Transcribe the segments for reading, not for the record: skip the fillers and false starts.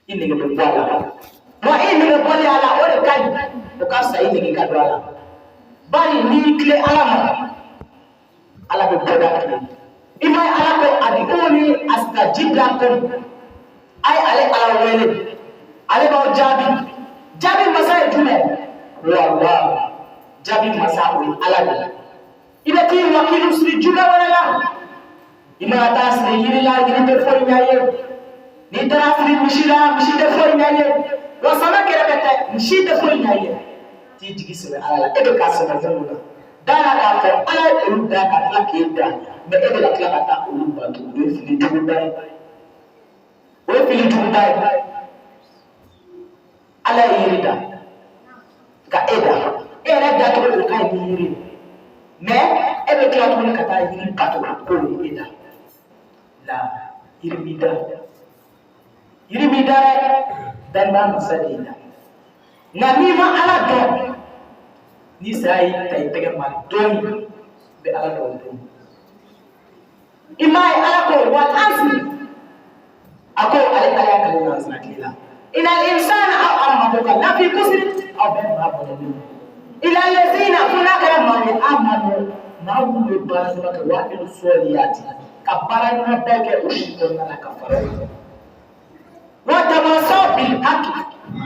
I nege bɛ bɔ a la wa i nege bɔli a la, o de ka ɲi, o ka fisa i nege ka don a la. Bari n'i y'i tilen Ala ma, Ala bɛ bɔda k'i ye. I ma ye Ala ko adiuni astajib lakum, a ye ale Ala wele, ale b'aw jaabi. Jaabi masa ye jumɛn? Wala jaabi masa, o ye Ala de ye. I bɛ t'i wakilu siri jumɛn wɛrɛ la? I mana taa siri yiri la, yiri tɛ foyi ɲɛ ye. N'i taara siri misi la, misi tɛ foyi ɲɛ ye. Wa sama kɛrɛfɛ tɛ, misi tɛ foyi ɲɛ ye. T'i jigi sɛmɛ Ala la. E bɛ k'a sɛmɛ fɛn mun na, da la k'a fɔ Ala ye olu da ka tila k'e da, mɛ e bɛ ka tila ka taa olu bato, o ye fili juguba ye, o ye fili juguba ye. Ala ye yiri da ka e da, e yɛrɛ dacogo o ka ɲi ni yiri ye, mɛ e bɛ tila tuguni ka taa yiri bato k'o ye e da la. Yiri m'i da, yiri m'i da dɛ, danbaa masa de y'i da. Nka n'i ma Ala dɔn, ni saya y'i ta i tɛgɛ ma don min, i bɛ Ala dɔn o don. I m'a ye Ala ko wal asri, a ko ale Ala y'a kali lansara tile la, inal insana, aw adamadenw ka lafi kusiri, aw bɛɛ maa bɔnɛlen, ila lezina, fo n'a kɛra maa ye amanu, maa minnu ye baara ɲuman kɛ, wa amilu sɔliyati, ka baara ɲuman bɛɛ kɛ o si kɔnɔna la ka fara o kan, wa tawasaw bil haki,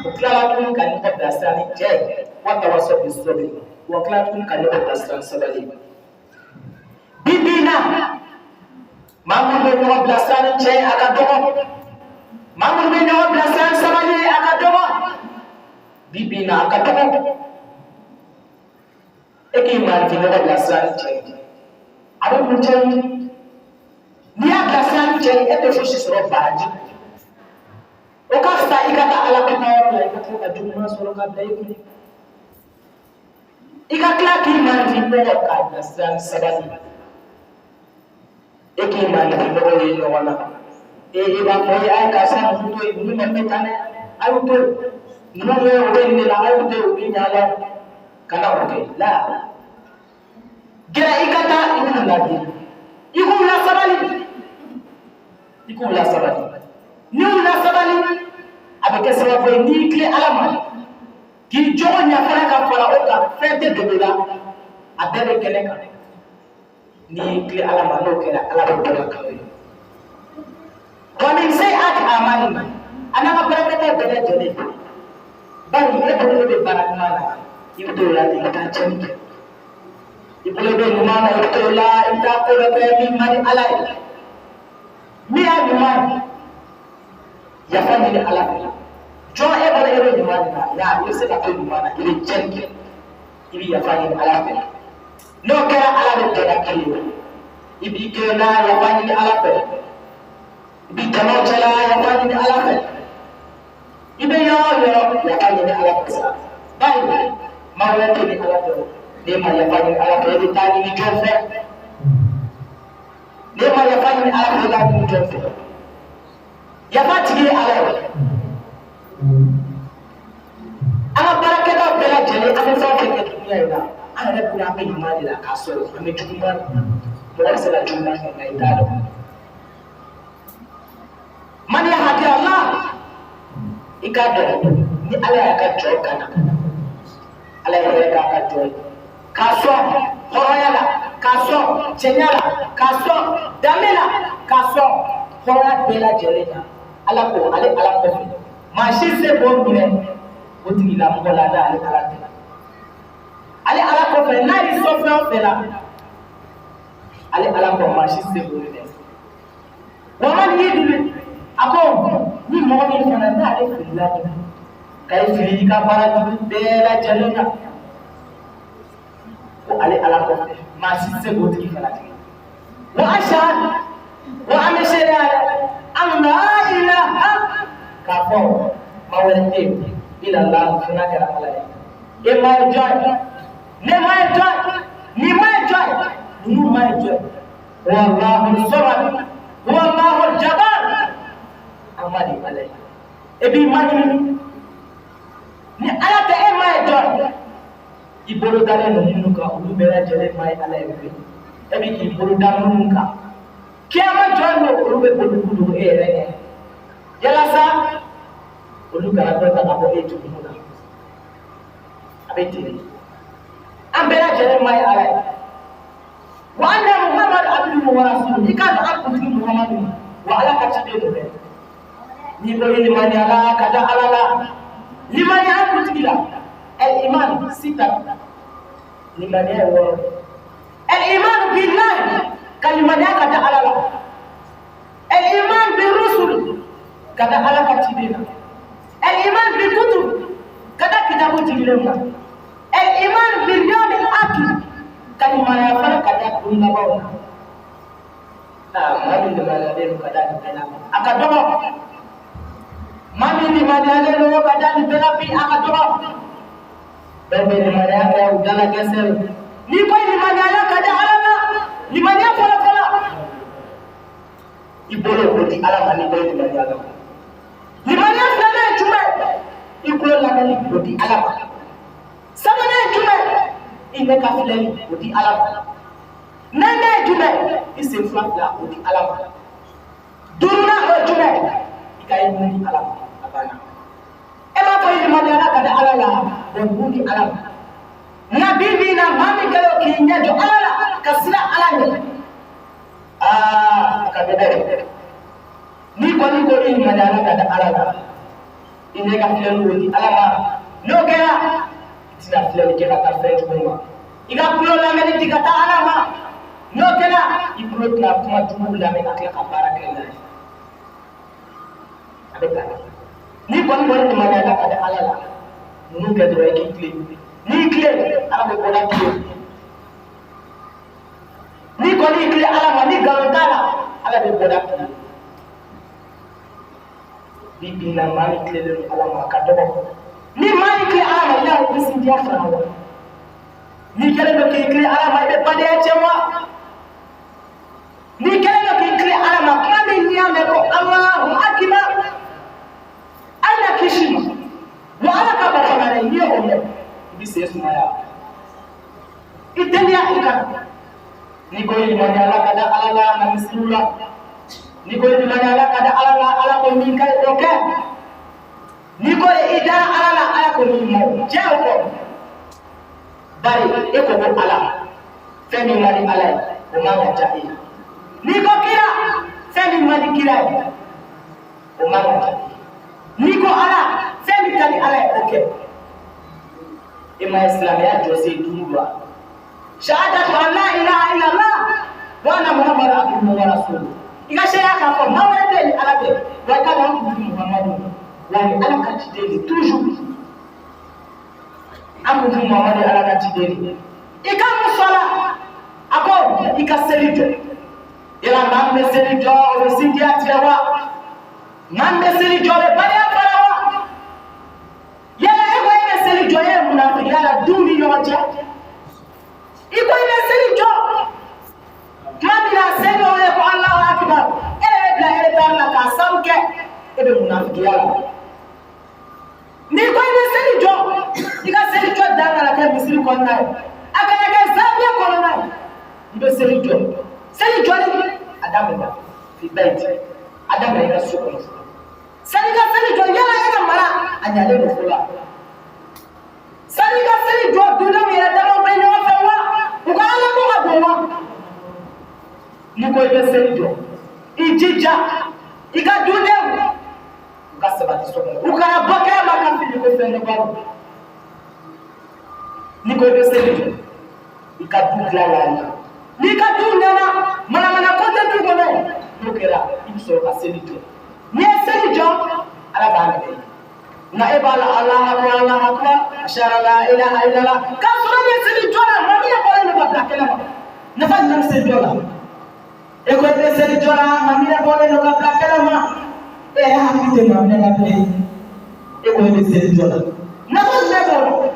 o tilala tuguni ka ɲɔgɔn bilasira ni cɛ ye, wa tawasaw bis sabri, wa tilala tuguni ka ɲɔgɔn bilasira ni sabali ye. Bi bi in na, maa minnu bɛ ɲɔgɔn bilasira ni cɛ ye, a ka dɔgɔ. Maa minnu bɛ ɲɔgɔn bilasira ni sabali ye, a ka dɔgɔ. Bi bi in na, a ka dɔgɔ e k'i maaninfin ɲɔgɔn bilasira ni cɛ ye. A bɛ mun cɛ ye? N'i y'a bilasira ni cɛ ye, e tɛ fosi sɔrɔ baraji. O ka fisa i ka taa Ala ka yɔrɔ la, i ka tila ka juguman sɔrɔ ka bila i kun. I ka tila k'i maaninfin ɲɔgɔn k'a bilasira ni sabali, e k'i maaninfin ɲɔgɔn ye ɲɔgɔn na, e i b'a fɔ e a ye karisa ninnu to yen, ninnu kɔni bɛ tan dɛ, a y'u to yen, ninnu bɛ u bɛ nin de la, a y'u to yen, u bɛ ɲa la. Kana o kɛ la. Gɛrɛ i ka taa i k'u ladi, i k'u lasabali, i k'u lasabali. N'i y'u lasabali, a bɛ kɛ sababu ye n'i tilen Ala ma k'i jogo ɲɛ fana ka fara o kan, fɛn tɛ dogo la, a bɛɛ bɛ kɛnɛ kan. N'i y'i tilen Ala ma, n'o kɛra, Ala bɛ bɔ ka kalo ye. Wa min sayyiati a'malina, a n'an ka baarakɛta bɛɛ lajɛlen. Bari e bolo e bɛ baara ɲuman na, i bɛ t'o la ten, i bɛ taa tiɲɛni kɛ. I bolo bɛ ɲuman na, i bɛ t'o la, i bɛ taa ko dɔ kɛ min man di Ala ye. Min y'a ɲuman ye, yafa ɲini Ala fɛ. Jɔn, e bolo e bɛ ɲuman de la ya, i bɛ se ka to ɲuman na, i bɛ tiɲɛni kɛ, i bɛ yafa ɲini Ala fɛ. N'o kɛra, Ala bɛ bɛɛ k'i ye. I b'i kɛ na, yafa ɲini Ala fɛ. I b'i jamaw cɛla, yafa ɲini Ala fɛ. I bɛ yɔrɔ o yɔrɔ, yafa ɲini Ala fɛ sa. Bari maa wɛrɛ tɛ ni Ala tɛ. N'e ma yafa ɲini Ala fɛ, e bɛ taa ɲini jɔn fɛ? N'e ma yafa ɲini Ala fɛ, e b'a ɲini jɔn fɛ? Yafa tigi ye Ala ye. An ka baarakɛta bɛɛ lajɛlen, an bɛ fɛn o fɛn kɛ dunuya in na, an yɛrɛ bolo an bɛ ɲuman de la, k'a sɔrɔ an bɛ juguman de la. Mɔgɔ bɛ se ka juguman kɛ, nka i t'a dɔn. Man yahdi Allah, i k'a dɔn ni Ala y'a ka jɔn kana, Ala ye hɛrɛ k'a ka jɔn ye, k'a sɔn hɔrɔnya la, k'a sɔn cɛɲa la, k'a sɔn danbe la, k'a sɔn hɔrɔnya bɛɛ lajɛlen na, Ala ko ale Ala kɔfɛ maa si se k'o minɛ o tigilamɔgɔ la n'ale Ala tɛ. Ale Ala kɔfɛ, n'a y'i sɔn fɛn o fɛn la, ale Ala kɔ maa si se k'o minɛ. Wa man yudlil, a ko ni mɔgɔ min fana n'ale filila ka i fili i ka baara jugu bɛɛ lajɛlen na, ko ale Ala kɔfɛ maa si tɛ se k'o tigi fana tigɛ. Wa ashhadu, wa an bɛ seereya dɛ, an la ilaha, k'a fɔ maa wɛrɛ tɛ yen, illallah, fo n'a kɛra Ala ye. E ma ye jɔn ye, ne ma ye jɔn ye, nin ma ye jɔn ye, ninnu ma ye jɔn ye? Wallahu samad, wallahu jabbar, an ma di Ala ye. E b'i ma ɲini ni Ala tɛ, e ma ye jɔn ye? I bolo dalen don minnu kan, olu bɛɛ lajɛlen ma ye Ala ye koyi. E bɛ k'i bolo da minnu kan, kiyama jɔn don, olu bɛ boli k'u dogo e yɛrɛ ɲɛ yalasa Olu kana dɔ ta ka bɔ e jurumu na. A bɛ ten de. An bɛɛ lajɛlen ma ye Ala ye. Wa anna Muhammad abduhu wa rasuluhu. I k'a dɔn an kuntigi Muhammadu wa Ala ka ciden don dɛ. N'i ko i limaniyala ka da Ala la, limaniya an kuntigi la. Al iman sita. Limaniya ye 6 de. Al iman billahi, ka limaniya ka da Ala la. Al iman bi rusul, ka da Ala ka ciden na. Al iman bil kutub, ka da kitabu jigilenw na. Al iman bil yawmil akhir, ka limaniya fana ka da don labanw na. Maa min limaniyalen don ka da nin bɛɛ la, a ka dɔgɔ. Maa min limaniyalen don ka da nin bɛɛ la bi, a ka dɔgɔ. Bɛɛ bɛ limaniya kɛ u dala gɛsɛ. N'i ko limaniyala ka da Ala la, limaniya fɔlɔ fɔlɔ, i bolo k'o di Ala ma. N'i ko limaniya la, limaniya filanan ye jumɛn? I kulo lamɛnni, k'o di Ala ma. Sabanan ye jumɛn? I ɲɛ ka filɛli, k'o di Ala ma. Naaninan ye jumɛn? I sen fila fila, k'o di Ala ma. Duurunan o ye jumɛn? I ka i nun di Ala ma. A banna. E b'a fɔ i limaniyala ka da Ala la, bɔn nun di Ala ma. Nka bi bi in na, maa min kɛlen k'i ɲɛ jɔ Ala la ka siran Ala ɲɛ, aa, a ka dɔgɔ. N'i kɔni ko i limaniyala ka da Ala la, i ɲɛ ka filɛli, o di Ala ma. N'o kɛra, i tɛna filɛli kɛ ka taa fɛn jugu ma. I ka kulo lamɛnni di ka taa Ala ma. N'o kɛra, i kulo tɛna kuma jugu lamɛn ka tila ka baara kɛ n'a ye. A bɛ taa. N'i kɔni ko i limaniyala ka da Ala la, ninnu kɛ dɔrɔn, i k'i tilen. N'i tilen, Ala bɛ bɔda tilen. N'i kɔni y'i tilen Ala ma, ni nkalon t'a la, Ala bɛ bɔda tilen. Bi bi in na, maa min tilennen don Ala ma, a ka dɔgɔ. Ni maa y'i tilen Ala ma, yala i bɛ sinjiya fara wa? N'i kɛlen don k'i tilen Ala ma, i bɛ badenya tiɲɛ wa? N'i kɛlen don k'i tilen Ala ma, kuma min n'i y'a mɛn ko Alahu akibar, Ala kisi ma wa Ala ka bato la dɛ, n'i ye o mɛn, i bɛ sen sumaya, i teliya i ka na. N'i ko i limaniyala ka da Ala la, na misiriw la. N'i ko i limaniyala ka da Ala la, Ala ko min ka ɲi, o kɛ. N'i ko i dara Ala la, Ala ko min ma ɲi, diɲɛ o kɔ. Bari e ko ko Ala, fɛn min man di Ala ye, o man ka diya e ye. N'i ko kira, fɛn min man di kira ye, o man ka diya e ye. N'i ko Ala, fɛn min ka di Ala ye, o kɛ. E ma ye silamɛya jɔsen 5 wa? Shahadatu an la ilaha illallah wa anna muhammadu abduhu wa rasuluhu. I ka seereya k'a fɔ maa wɛrɛ tɛ yen ni Ala tɛ, wa i ka dɔn an kuntigi Muhammadu wa ni Ala ka ciden de toujours. An kuntigi Muhammadu ye Ala ka ciden de. I ka mun sɔla? A ko i ka seli jɔ. Yala maa min bɛ seli jɔ, o bɛ sinjiya tigɛ wa? Maa min bɛ seli jɔ, o bɛ badenya fara wa? Yala e ko e bɛ seli jɔ, e ye munafigiya la duw ni ɲɔgɔn cɛ. I ko i bɛ seli jɔ, tuma min na seli o ye ko Alahu akibar, e de bɛ bila retard la k'a sababu kɛ e bɛ munafigiya la. N'i ko i bɛ seli jɔ, i ka seli jɔ dan kana kɛ misiri kɔnɔna ye, a kana kɛ zawiya kɔnɔna ye. I bɛ seli jɔ, seli jɔli a daminɛ fi bayiti, a daminɛ i ka so kɔnɔ fɔlɔ. Sani ka seli jɔ, yala e ka mara a ɲalen don fɔlɔ? Sani ka seli jɔ, dunanw yɛrɛ damaw bɛ ɲɔgɔn fɛ wa? U ka Ala ko ka bon wa? N'i ko i bɛ seli jɔ, i jija i ka dundenw u ka sabati so kɔnɔ, u kana bɔ kɛnɛma ka fili ko fɛn dɔ b'a bolo. N'i ko i bɛ seli jɔ, i ka du dilan k'a ɲɛ. N'i ka du ɲɛna, manamana ko tɛ du kɔnɔ. N'o kɛra, i bɛ sɔrɔ ka seli jɔ. N'i ye seli jɔ, Ala b'a minɛ i ye. Nka e b'a la Alahu akbar, Alahu akbar, ashhadu an la ilaha illallah, k'a sɔrɔ e bɛ seli jɔ la, maa min bɔlen don ka bila kɛnɛ ma, nafa jumɛn bɛ seli jɔ la? E ko e bɛ seli jɔ la, maa min bɔlen don ka bila kɛnɛ ma, e yɛrɛ hakili tɛ maa min la bilen. E ko e bɛ seli jɔ la, nafa jumɛn b'o la?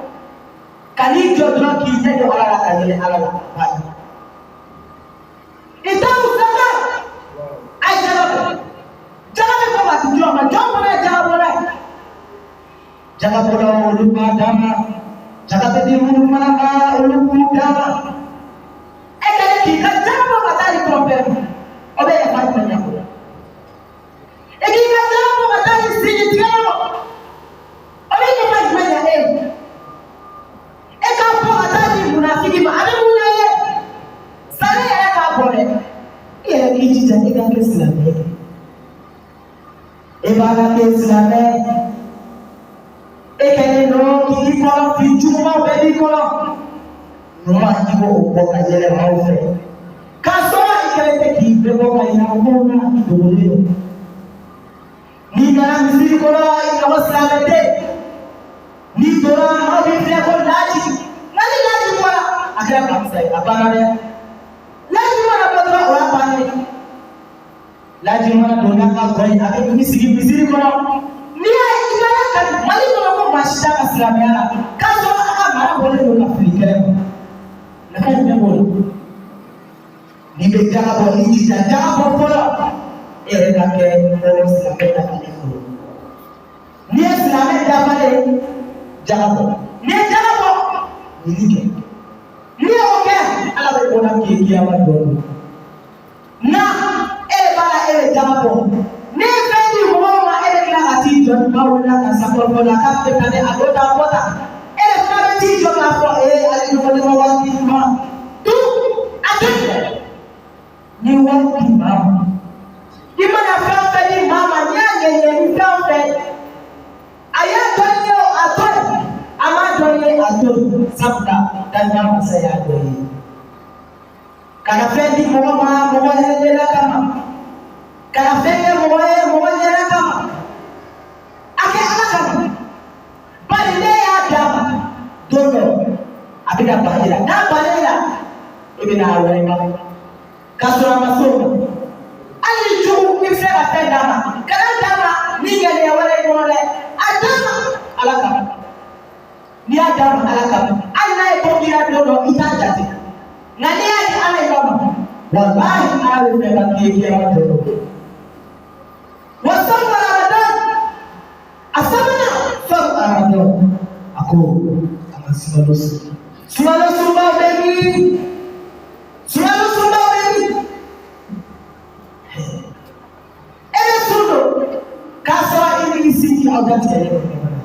Ka n'i jɔ dɔrɔn k'i ɲɛ jɔ Ala la ka yɛlɛ Ala la, banna. Itawu zaka, a ye jaga bɔ. Jaga bɛ bɔ ka di jɔn ma? Jɔn fana ye jaga bɔla ye. Jaga bɔla, olu b'a d'a ma. Jaga bɛ di minnu fana ma, olu b'u d'a ma. E kɛlen k'i ka jaga bɔ ka taa di tɔnpɛrɛ ma, o bɛ yafa jumɛn ɲɛ o la? E k'i ka jaga bɔ ka taa di sigi tigɛ ma. E b'a la k'e silamɛ, e kɛlen don k'i kɔnɔ f'i jugumanw bɛɛ b'i kɔnɔ. Ɲuman i b'o bɔ ka yɛlɛ maaw fɛ. K'a sɔrɔ i kɛlen tɛ k'i bɛɛ bɔ ka yira mɔgɔw la i dogolen don. N'i nana misiri kɔnɔ i ɲɔgɔn silamɛ tɛ yen. N'i donna maaw b'i filɛ ko laji. Nka ni laji bɔra a kɛra kamisa ye a banna dɛ. Laji mana bɔ dɔrɔn o y'a bannen ye. Laji mana don n'a ka gɔ ye a bɛ i sigi misiri kɔnɔ. N'i y'a ye i b'a kari Mali kɔnɔ ko maa si t'a ka silamɛya la k'a sɔrɔ a ka mara bɔlen don ka fili kɛnɛ ma. Nafa jumɛn b'o la? N'i bɛ jaga bɔ i jija jaga bɔ fɔlɔ e yɛrɛ ka kɛ hɔrɔn silamɛ dafalen fɔlɔ. N'i ye silamɛ dafalen ye jaga bɔ. N'i ye jaga bɔ ɲini kɛ. N'i y'o kɛ Ala bɛ bɔ n'a k'i ye kiyama jɔ don. Na e b'a la e bɛ jaga bɔ. Ne ye fɛn di mɔgɔw ma e bɛ tila ka t'i jɔ ni maa wulila karisa kɔrɔfɔ la k'a bɛ taa dɛ a dɔ ta bɔ tan. E de fana bɛ t'i jɔ k'a fɔ ee ale ɲɔgɔn ne ma wari di ma. Tu a tɛ filɛ. Ni wari di maa ma. I mana fɛn o fɛn di maa ma n'i y'a ɲɛɲɛ ni fɛn o fɛn ye. A y'a dɔn i ye o a to yen. A m'a dɔn i ye a to yen. Sabula dantan masa y'a dɔn i ye. Kana fɛn di mɔgɔ ma mɔgɔ yɛrɛ ɲɛda kama. Kana fɛn kɛ mɔgɔ ye mɔgɔ ɲɛda kama. A kɛ Ala kama. Bari ne y'a d'a ma don dɔ a bɛna ban i la. N'a banna i la i bɛna a wɛrɛ k'a sɔrɔ a ma s'o ma. Hali ni jugu i bɛ se ka fɛn d'a ma kana d'a ma ni ŋaniya wɛrɛ ye kɔnɔ dɛ. A d'a ma Ala kama. N'i y'a d'a ma Ala kama hali n'a ye ko k'i la don dɔ i t'a jate. Nka n'i y'a di Ala kama walahi Ala bɛ fɛn ba k'i ye kiyama jɔ don. Wa sawmu Ramadan a sabanan sawmu Ramadan a ko an ka sunkalo sun. Sunkalo sunbaw bɛ min? Sunkalo sunbaw bɛ min? E bɛ sun don k'a sɔrɔ i ni i sinji aw datigɛlen don ɲɔgɔn na.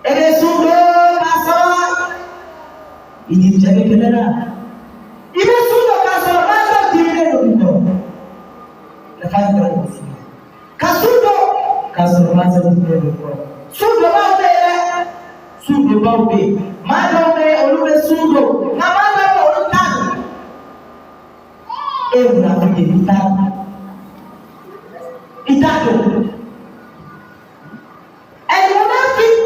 E bɛ sun don k'a sɔrɔ i ni cɛ bɛ kɛlɛ la. I bɛ sun don k'a sɔrɔ mansaw diminen don i kɔrɔ. Nafa jumɛn b'o sun na? Ka sun don k'a sɔrɔ mansaw diminen don i kɔrɔ. Sun donbaw bɛ yen dɛ. Sun donbaw bɛ yen. Maa dɔw bɛ yen olu bɛ sun don nka maa dɔw bɛ yen olu t'a don. E ye munafiki ye i t'a don. I t'a don. Al-munafiq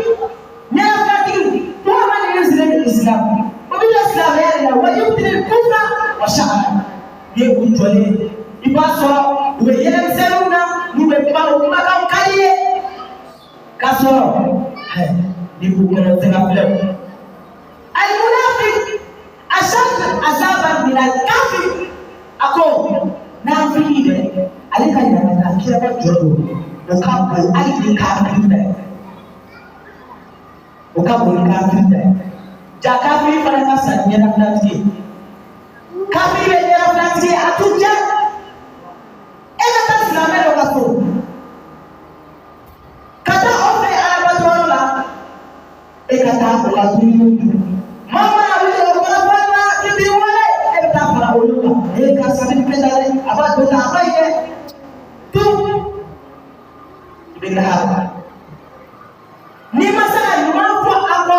ɲɛnafilatigi huwa man yuzhiru al-islam o bɛ don silamɛya de la wa yubtini al-kufra wa sha'ara ni u jɔlen i b'a sɔrɔ u bɛ yɛlɛmisɛnninw na n'u bɛ kuma o kumakanw ka di ye k'a sɔrɔ ni k'u kɔnɔ tɛ ka filɛ al-munafiq ashad azaban min al-kafir a ko nafiki dɛ ale ka ɲangata kiyama jɔ don o ka bon hali ni kafiri ta ye o ka bon ni kafiri ta ye ja kafiri fana ka fisa ni ɲɛnafilatigi ye kafiri bɛ ɲɛnafilatigi ye a t'u diya e ka taa silamɛ dɔ ka so ka taa o fɛ alabatɔyɔrɔ la e ka taa o ka dumuni dun maa mana wuli o kɔrɔfɔ la i b'i wele e bɛ taa fara olu kan e karisa bɛ nin kɛ tan dɛ a b'a don tan a b'a ye dɛ tu i bɛ lahara n'i ma se ka ɲuman fɔ a kɔ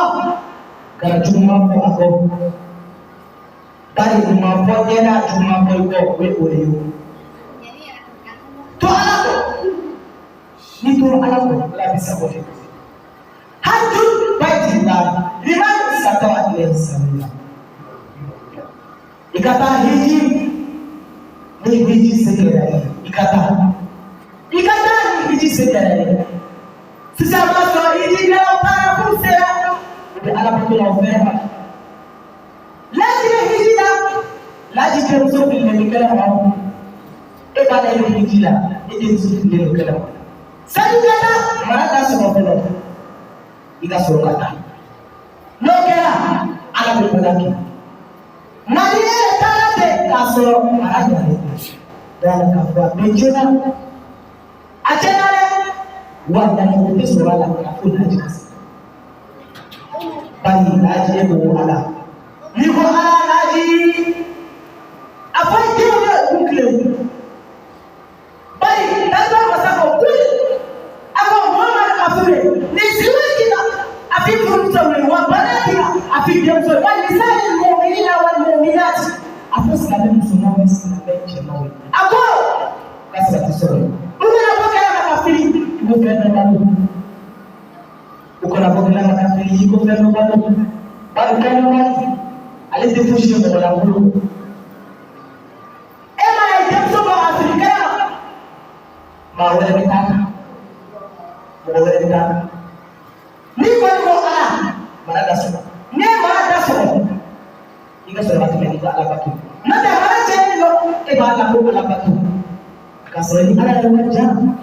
kana juguman fɔ a kɔ bari ɲuman fɔ ɲɛna juguman fɔ i kɔ o ye o de ye o to ala kɔ n'i tora ala kɔ ala bɛ sago de hajju baytillah liman istata'a ilayhi sabila i ka taa hiji ni hiji se kɛra i ye i ka taa i ka taa ni hiji se kɛra i ye sisan b'a sɔrɔ hiji kɛlaw taara f'u sera u bɛ ala bato la u fɛrɛ ma laji bɛ hiji la laji denmuso fililen bɛ kɛnɛ ma e b'a la e bɛ hiji la e denmuso fililen don kɛnɛ ma sani ka taa mara ka sɔrɔ fɔlɔ i ka sɔrɔ ka taa n'o kɛra ala bɛ bɔda kɛ nka ni e yɛrɛ taara ten k'a sɔrɔ mara ɲalen tɛ da la k'a fɔ a bɛ joona a tiɲɛna dɛ wa dancogo tɛ sɔrɔ a la k'a fɔ laji ka se bari laji e ko ala n'i ko ala laji a fɔ i denw ye u tilen bari danba masa ko kuli I ko fɛn dɔ balo, u kana bɔ kɛnɛ ma ka fili i ko fɛn dɔ balo, bari fɛn dɔ balo ale tɛ fosi ye mɔgɔ lankolon. E mana ye denmuso bɔ ka fili kɛnɛ ma, maa wɛrɛ bɛ taa kan, mɔgɔ wɛrɛ bɛ taa kan. N'i kɔni ko Ala, mara da sɔgɔ. N'i ye mara da sɔgɔ, i ka sɔrɔ ka tɛmɛ n'i ka Ala bato. N'o tɛ mara cɛnnen don, e b'a la ko Ala bato, k'a sɔrɔ i ni Ala yɛrɛ ka jan,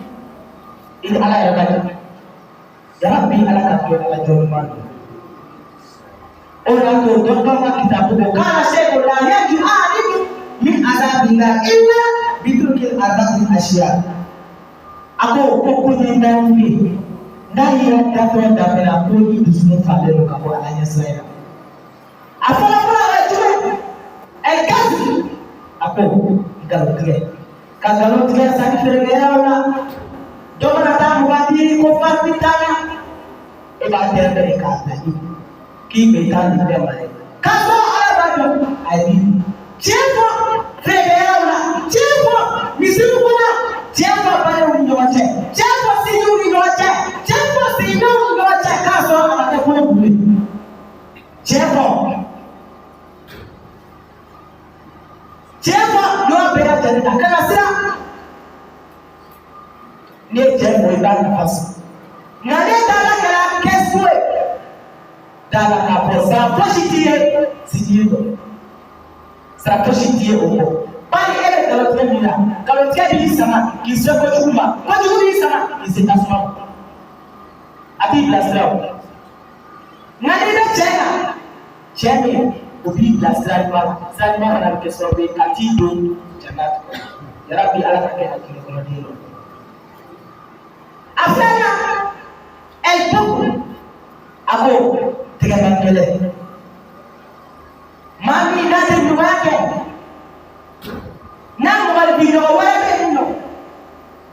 i ni Ala yɛrɛ ka jan. Yarabi, Ala ka kɛ Ala jɔn ɲuman don. O de y'a to dɔnbaaw ka kitabu ko kana seku la yanju ahadun min azabillah illa biturkil arba'ati ashiya. A ko ko ɲɛ naani bɛ yen, n'a y'i ka dafɛn daminɛ, ko i dusukun falen don ka bɔ Ala ɲɛsiran na. A fɔlɔ fɔlɔ ye jumɛn? Ɛlkasi. A ko nkalon tigɛ, ka nkalon tigɛ sanni feerekɛyɔrɔ la. Dɔ mana taa 20 di ko fa ti taa na, e b'a tɛrɛ de k'a bila i k'i bɛ taa nin bɛɛ ma dɛ, k'a sɔrɔ Ala b'a dɔn. Ayi, tiɲɛ fɔ feerekɛyɔrɔ la, tiɲɛ fɔ misiriw kɔnɔ, tiɲɛ fɔ badenw ni ɲɔgɔn cɛ, tiɲɛ fɔ sinjiw ni ɲɔgɔn cɛ, tiɲɛ fɔ sigiɲɔgɔnw ni ɲɔgɔn cɛ, k'a sɔrɔ a ma kɛ kɔnɔ kun ye. Tiɲɛ fɔ, tiɲɛ fɔ yɔrɔ bɛɛ lajɛlen na, kana siran. N'i ye tiɲɛ fɔ, i b'a nafa sɔrɔ. Nka ne taara kɛra kɛsu ye da la k'a fɔ sara fosi t'i ye, si t'i ye dɔn, sara fosi t'i ye o kɔ. Bari e bɛ nkalontigɛ min na, nkalontigɛ b'i sama k'i se kojugu ma, kojugu b'i sama k'i se tasuma ma, a t'i bilasira o. Nka n'i bɛ tiɲɛ kan, tiɲɛ min o b'i bila sira ɲuman na, sira ɲuman fana bɛ kɛ sababu ye ka t'i don jannati kɔnɔ. Yarabi, Ala ka kɛ hakili kɔnɔden ye. A filanan, ɛlbuku. A ko tɛgɛma gɛlɛn, maa min n'a tɛ ɲumanya kɛ, n'a mɔgɔninfin ɲɔgɔn wɛrɛ bɛ yen nɔ,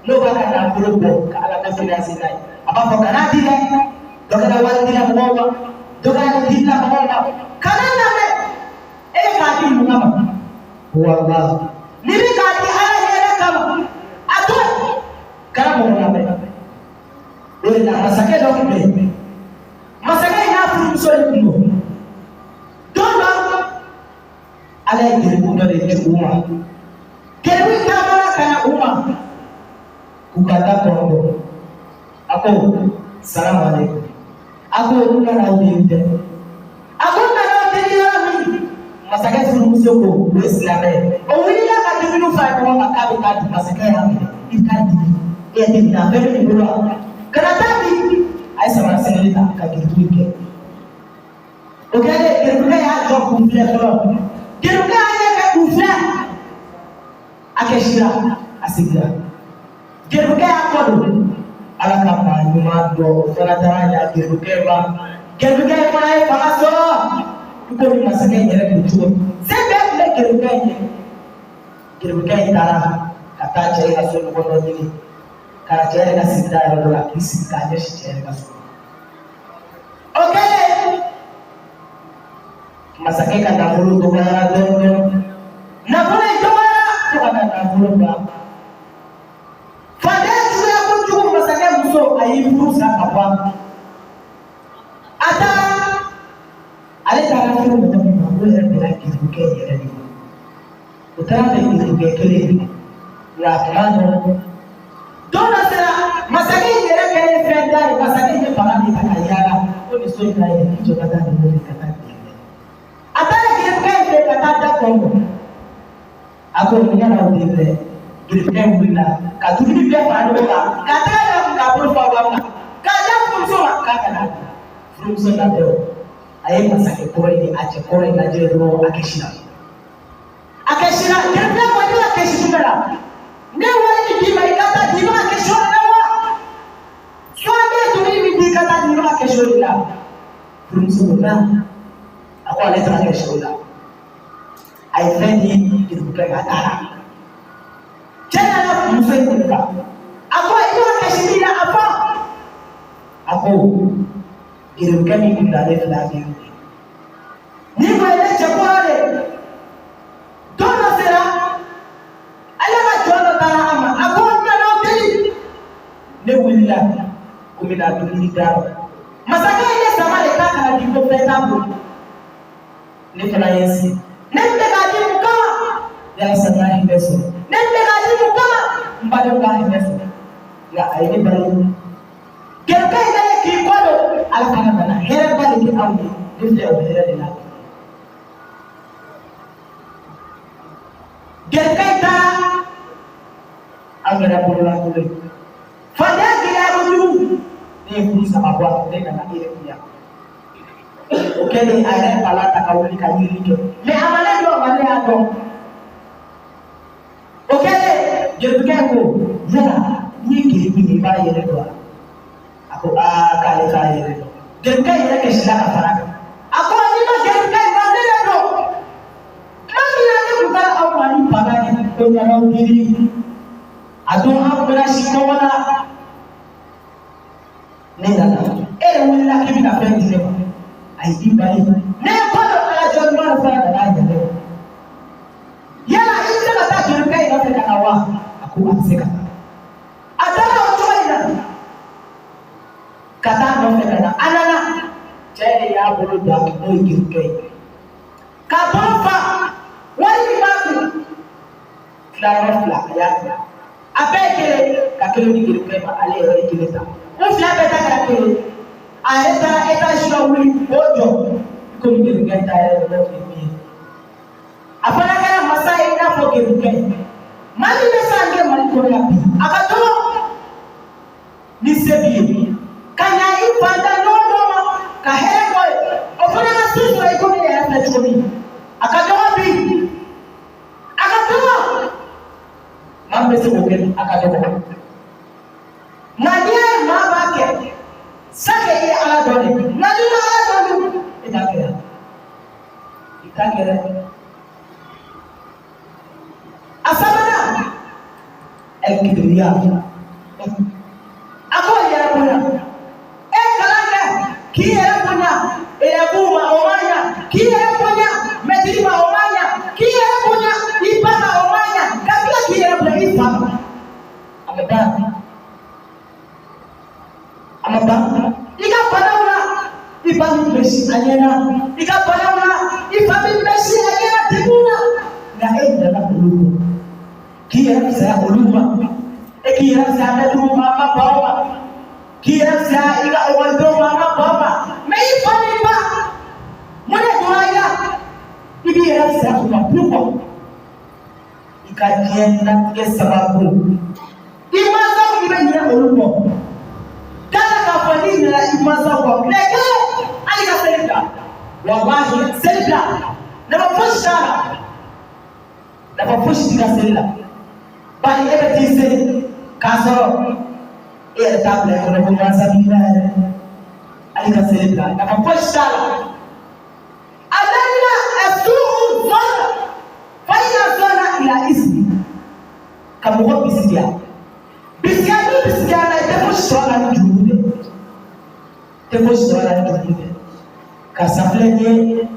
n'o b'a ka nafolo bɔ ka Ala ka financer n'a ye, a b'a fɔ kana di dɛ, dɔ kɛra wari dila mɔgɔw ma, dɔ kɛra di dila mɔgɔw ma, kana lamɛn. E bɛ k'a di mun kama? Walahi, n'i bɛ k'a di Ala yɛrɛ kama, a to kana mɔgɔ lamɛn. O de la masakɛ dɔ tun bɛ yen, masakɛ in n'a furumuso de tun don. Don dɔ, Ala ye geribu dɔ de ci u ma. Geribu in taamana ka na u ma k'u ka da kɔrɔbɔ. A ko salamu aleykum. A ko n nana aw deli dɛ. A ko n nana aw deli yɔrɔ min, masakɛ furumuso ko o ye silamɛ ye. O wulila ka dumuni fara ɲɔgɔn kan k'a bɛ taa di. Masakɛ y'a minɛ: i bɛ taa di, e tɛ nin na, fɛn bɛ nin bolo wa? Kana taa di. A ye samara sɛgɛli ta ka geribu in kɛ. O kɛlen, geribukɛ y'a jɔ k'u filɛ fɔlɔ. Geribukɛ y'a ɲɛ kɛ k'u filɛ, a kɛsira, a seginna. Geribukɛ y'a kɔ don. Ala ka maa ɲuman dɔ, o fana taara ɲa geribukɛ ma. Geribukɛ fana ye fanga sɔrɔ i komi masakɛ in yɛrɛ don cogo min. Se bɛɛ tun bɛ geribukɛ in ye. Geribukɛ in taara ka taa cɛ ka so ɲɔgɔn dɔ ɲini ka na cɛ yɛrɛ ka sigida yɔrɔ dɔ la, k'i sigi k'a ɲɛsin cɛ yɛrɛ ka so. O kɛlen, masakɛ ka nafolo dɔgɔyara dɔɔnin dɔɔnin. Nafolo in dɔgɔyara fo ka na nafolo ban. Fadenya juguya kojugu, masakɛ muso a y'i furu sa ka bɔ a ma. A taara, ale taara furu mɔgɔ min ma, o yɛrɛ bɛnna geribukɛ yɛrɛ de ma. O taara bɛn geribukɛ kelen de ma, nka a tun b'a dɔn. Don dɔ sera, masakɛ in yɛrɛ kɛlen fɛn da ye. Masakɛ in ye baga de ta ka yaala ko nin so in ka yɛlɛ, i jɔ ka taa nin wele ka taa geribukɛ. A taara geribukɛ in fɛ ka taa da kɔnkɔn. A ko n nana aw deli dɛ. Geribukɛ in wulila ka dumuni bɛɛ fara ɲɔgɔn kan, k'a tɛgɛ da kun, k'a bolo fa ba kan, k'a di furumuso ma k'a ka n'a dun. Furumuso natɔ, a ye masakɛ kɔrɔ in ni a cɛ kɔrɔ in lajɛ dɔrɔn, a kɛsira, a kɛsira. Geribukɛ ko i bɛ ka kɛsi jumɛn la? Ne wari min d'i ma i ka taa di, i bɛ ka kɛsi o de la wa? Soit ne ye dumuni min di i ka taa di, i bɛ ka kɛsi o de la. Furumuso ko na, a ko ale taara kɛsi o la. A ye fɛn di geribukɛ ma, a taara. Cɛ nana muso in ɲininka, a ko i bɛ ka kɛsi min na, a fɔ. A ko geribukɛ min kun nalen filɛ, a bɛ ni ko ye ne cɛ kɔrɔ de. Don dɔ sera, ale ka jɔn dɔ taara a ma. A ko n nana aw deli. Ne wulila. wulila ko n bɛna dumuni d'a ma. Masakɛ ye ne sama de k'a kana di ko fɛn t'a bolo. Ne fana ye n sigi. Ne tun bɛ k'a di mun kama? Yalasa n ka hinɛ sɔrɔ. Ne tun bɛ k'a di mun kama? N badenw ka hinɛ sɔrɔ. Nka a ye ne bali. Gɛrɛkɛ in kɛlen k'i kɔ don, Ala fana nana hɛrɛba de kɛ aw ye. Ne filɛ o hɛrɛ de la. Gɛrɛkɛ in taara, an kɛra bololankolon ye. Fadenya gɛlɛya kojugu. Ne ye furu saba bɔ a la, ne nana e yɛrɛ kun yan. O kɛlen, a yɛrɛ bala ta ka wuli ka yirili kɛ. Mais a ma ne dɔn, nka ne y'a dɔn. O kɛlen, jelikɛ ko, yala n'i ye geribu ye, i b'a yɛrɛ dɔn wa? A ko aa, k'ale t'a yɛrɛ dɔn. Jelikɛ yɛrɛ kasila ka fara kan. A ko n'i ma geribukɛ in dɔn, ne de don. Tuma min na ne tun taara aw ma ni bana ye ko ɲamaw dili, a don an bɛna si kɔngɔ la. Ne nana, e de wulila k'i bɛna fɛn di ne ma. A y'i bali. Ne ye kɔ dɔ ala jɔ ɲuman dɔ fana nana ɲɛ ne ma. Yala i bɛ se ka taa geribukɛ in nɔfɛ ka na wa? A ko a bɛ se ka taa. A taara o cogo in na ka taa nɔfɛ ka na. A nana, cɛ de y'a bolo don a kun, n'o ye geribukɛ ye, k'a bolo fa wari min b'a kun, tilayɔrɔ fila a y'a tila, a bɛɛ ye kelen, ka kelen di geribukɛ ma, ale yɛrɛ ye kelen ta. U fila bɛɛ ta kɛra kelen. A yɛrɛ taara étage dɔ wuli k'o jɔ i komi geribukɛ ta yɛrɛ bɛ kɛ min ye. A fana kɛra masa ye i n'a fɔ geribukɛ. Maa min bɛ san kɛ Mali kɔnɔ yan bi, a ka dɔgɔ ni se b'i ye ka ɲa i fantan ɲɔgɔn dɔ ma ka hɛrɛ k'o ye, o fana ka se sɔrɔ i komi e yɛrɛ filɛ cogo min. A ka dɔgɔ bi, a ka dɔgɔ. Maa min bɛ se k'o kɛ, a ka dɔgɔ. Nka n'i y'a ye maa b'a kɛ, sake i ye Ala dɔn de. Nka n'i ma Ala dɔn dun, e t'a kɛ yan, i t'a kɛ dɛ. A sabanan, ɛlkibiriya, a k'o yɛrɛ bonya. E kalan kɛ k'i yɛrɛ bonya élève ma, o ma ɲa. K'i yɛrɛ bonya mɛtiri ma, o ma ɲa. K'i yɛrɛ bonya i ba ma, o ma ɲa. Ka tila k'i yɛrɛ bonya i fa ma, a ma ban, a ma ban. I ka banaw la, i ba min bɛ si a ɲɛna, i ka banaw la, i fa min bɛ si a ɲɛna degun na, nka e nana olu kɔ k'i yɛrɛ fisaya olu ma. E k'i yɛrɛ fisaya mɛtiriw ma, a ma ban o ma. K'i yɛrɛ fisaya i ka ekɔlidenw ma, a ma ban o ma. Mais i fa n'i ba, mun de donna i la i b'i yɛrɛ fisaya o ma? Pourquoi? I ka diɲɛlatigɛ sababu, i mansaw, i bɛ ɲinɛ olu kɔ. K'a k'a fɔ n'i ɲinɛna i mansaw kɔ tile kelen, hali ka seli bila, walahi seli bila, nafa fosi t'a la, nafa fosi t'i ka seli la. Bari e bɛ t'i seli k'a sɔrɔ e yɛrɛ t'a bila i kɔnɔ ko mansa b'i la yɛrɛ. Hali ka seli bila, nafa fosi t'a la. A naaninan, ɛsu'u zɔn fa ina zɔnna ila ismi, ka mɔgɔ bisigiya. Bisigiya ni bisigiya la, i tɛ fosi sɔrɔ a la ni jurumu tɛ, i tɛ fosi sɔrɔ a la ni jurumu tɛ. Karisa filɛ nin ye,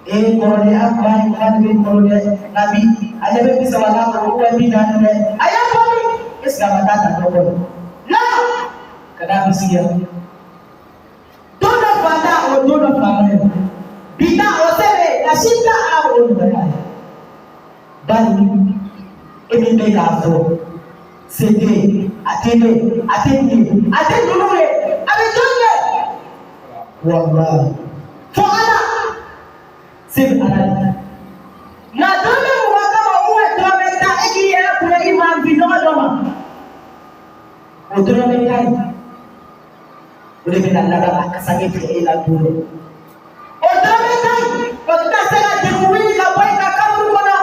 ee kɔrɔlen, an ba ye fa de bɛ kɔrɔ dɛ, nka bi a ɲɛ bɛ 30 la kɔrɔ ou 40 dɛ, a y'a fɔ min, est ce que a ma taa ta dɔ kɔ la ka n'a bisigiya? Don dɔ fantan, o don dɔ faama ye. Bi ta o se bɛ, nka sini ta, Ala b'o nɔgɔya ye. Bari e min bɛ k'a fɔ se tɛ yen, a tɛ ne, a tɛ nin ye, a tɛ ninnu ye, a bɛ jɔn ye? Walahi, fo Ala se bɛ Ala de la. Nka dɔrɔmɛ 20 kama ou dɔrɔmɛ 10, e k'i yɛrɛ bonya i maa bi ɲɔgɔn dɔ ma, o dɔrɔmɛ 10 in, o de bɛna laban ka kasake tigɛ e la don dɔ. O dɔrɔmɛ 10 in, o tɛna se ka degun wuli ka bɔ i ka kaburu kɔnɔ.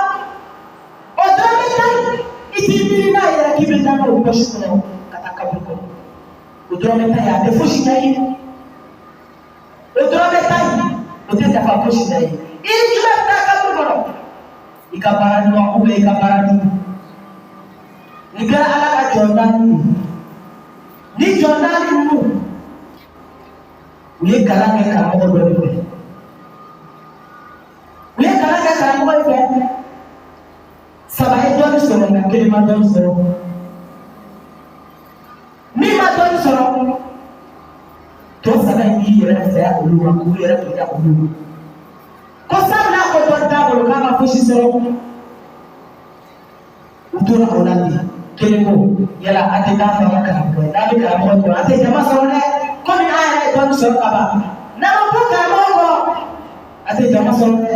O dɔrɔmɛ 10 in, i t'i miiri n'a yɛrɛ k'i bɛ taa n'o poche kɔnɔ ka taa kaburu kɔnɔ. O dɔrɔmɛ 10 in, a tɛ fosi ɲɛ i ye. O dɔrɔmɛ 10 in, o tɛ nafa fosi ɲɛ i ye. I ni jumɛn bɛ taa kaburu kɔnɔ? I ka baara ɲuman ou bien i ka baara jugu. Nin kɛra Ala ka jɔn naani ye. Ni jɔn naani ninnu, u ye kalan kɛ karamɔgɔ dɔ de fɛ. U ye kalan kɛ karamɔgɔ de fɛ. Saba ye dɔɔni sɔrɔ, nka kelen ma dɔɔni sɔrɔ. Min ma dɔɔni y'i yɛrɛ fisaya olu ma k'u yɛrɛ bonya olu ma ko sabula ko dɔ t'a bolo k'a ma fosi sɔrɔ. U tora o la ten. Kelen ko yala an tɛ taa fɔ an ka karamɔgɔ ye, n'an bɛ karamɔgɔ kɔ an tɛ jama sɔrɔ dɛ, komi an yɛrɛ ye dɔɔni sɔrɔ ka ban, n'an ma bɔ karamɔgɔ kɔ an tɛ jama sɔrɔ dɛ.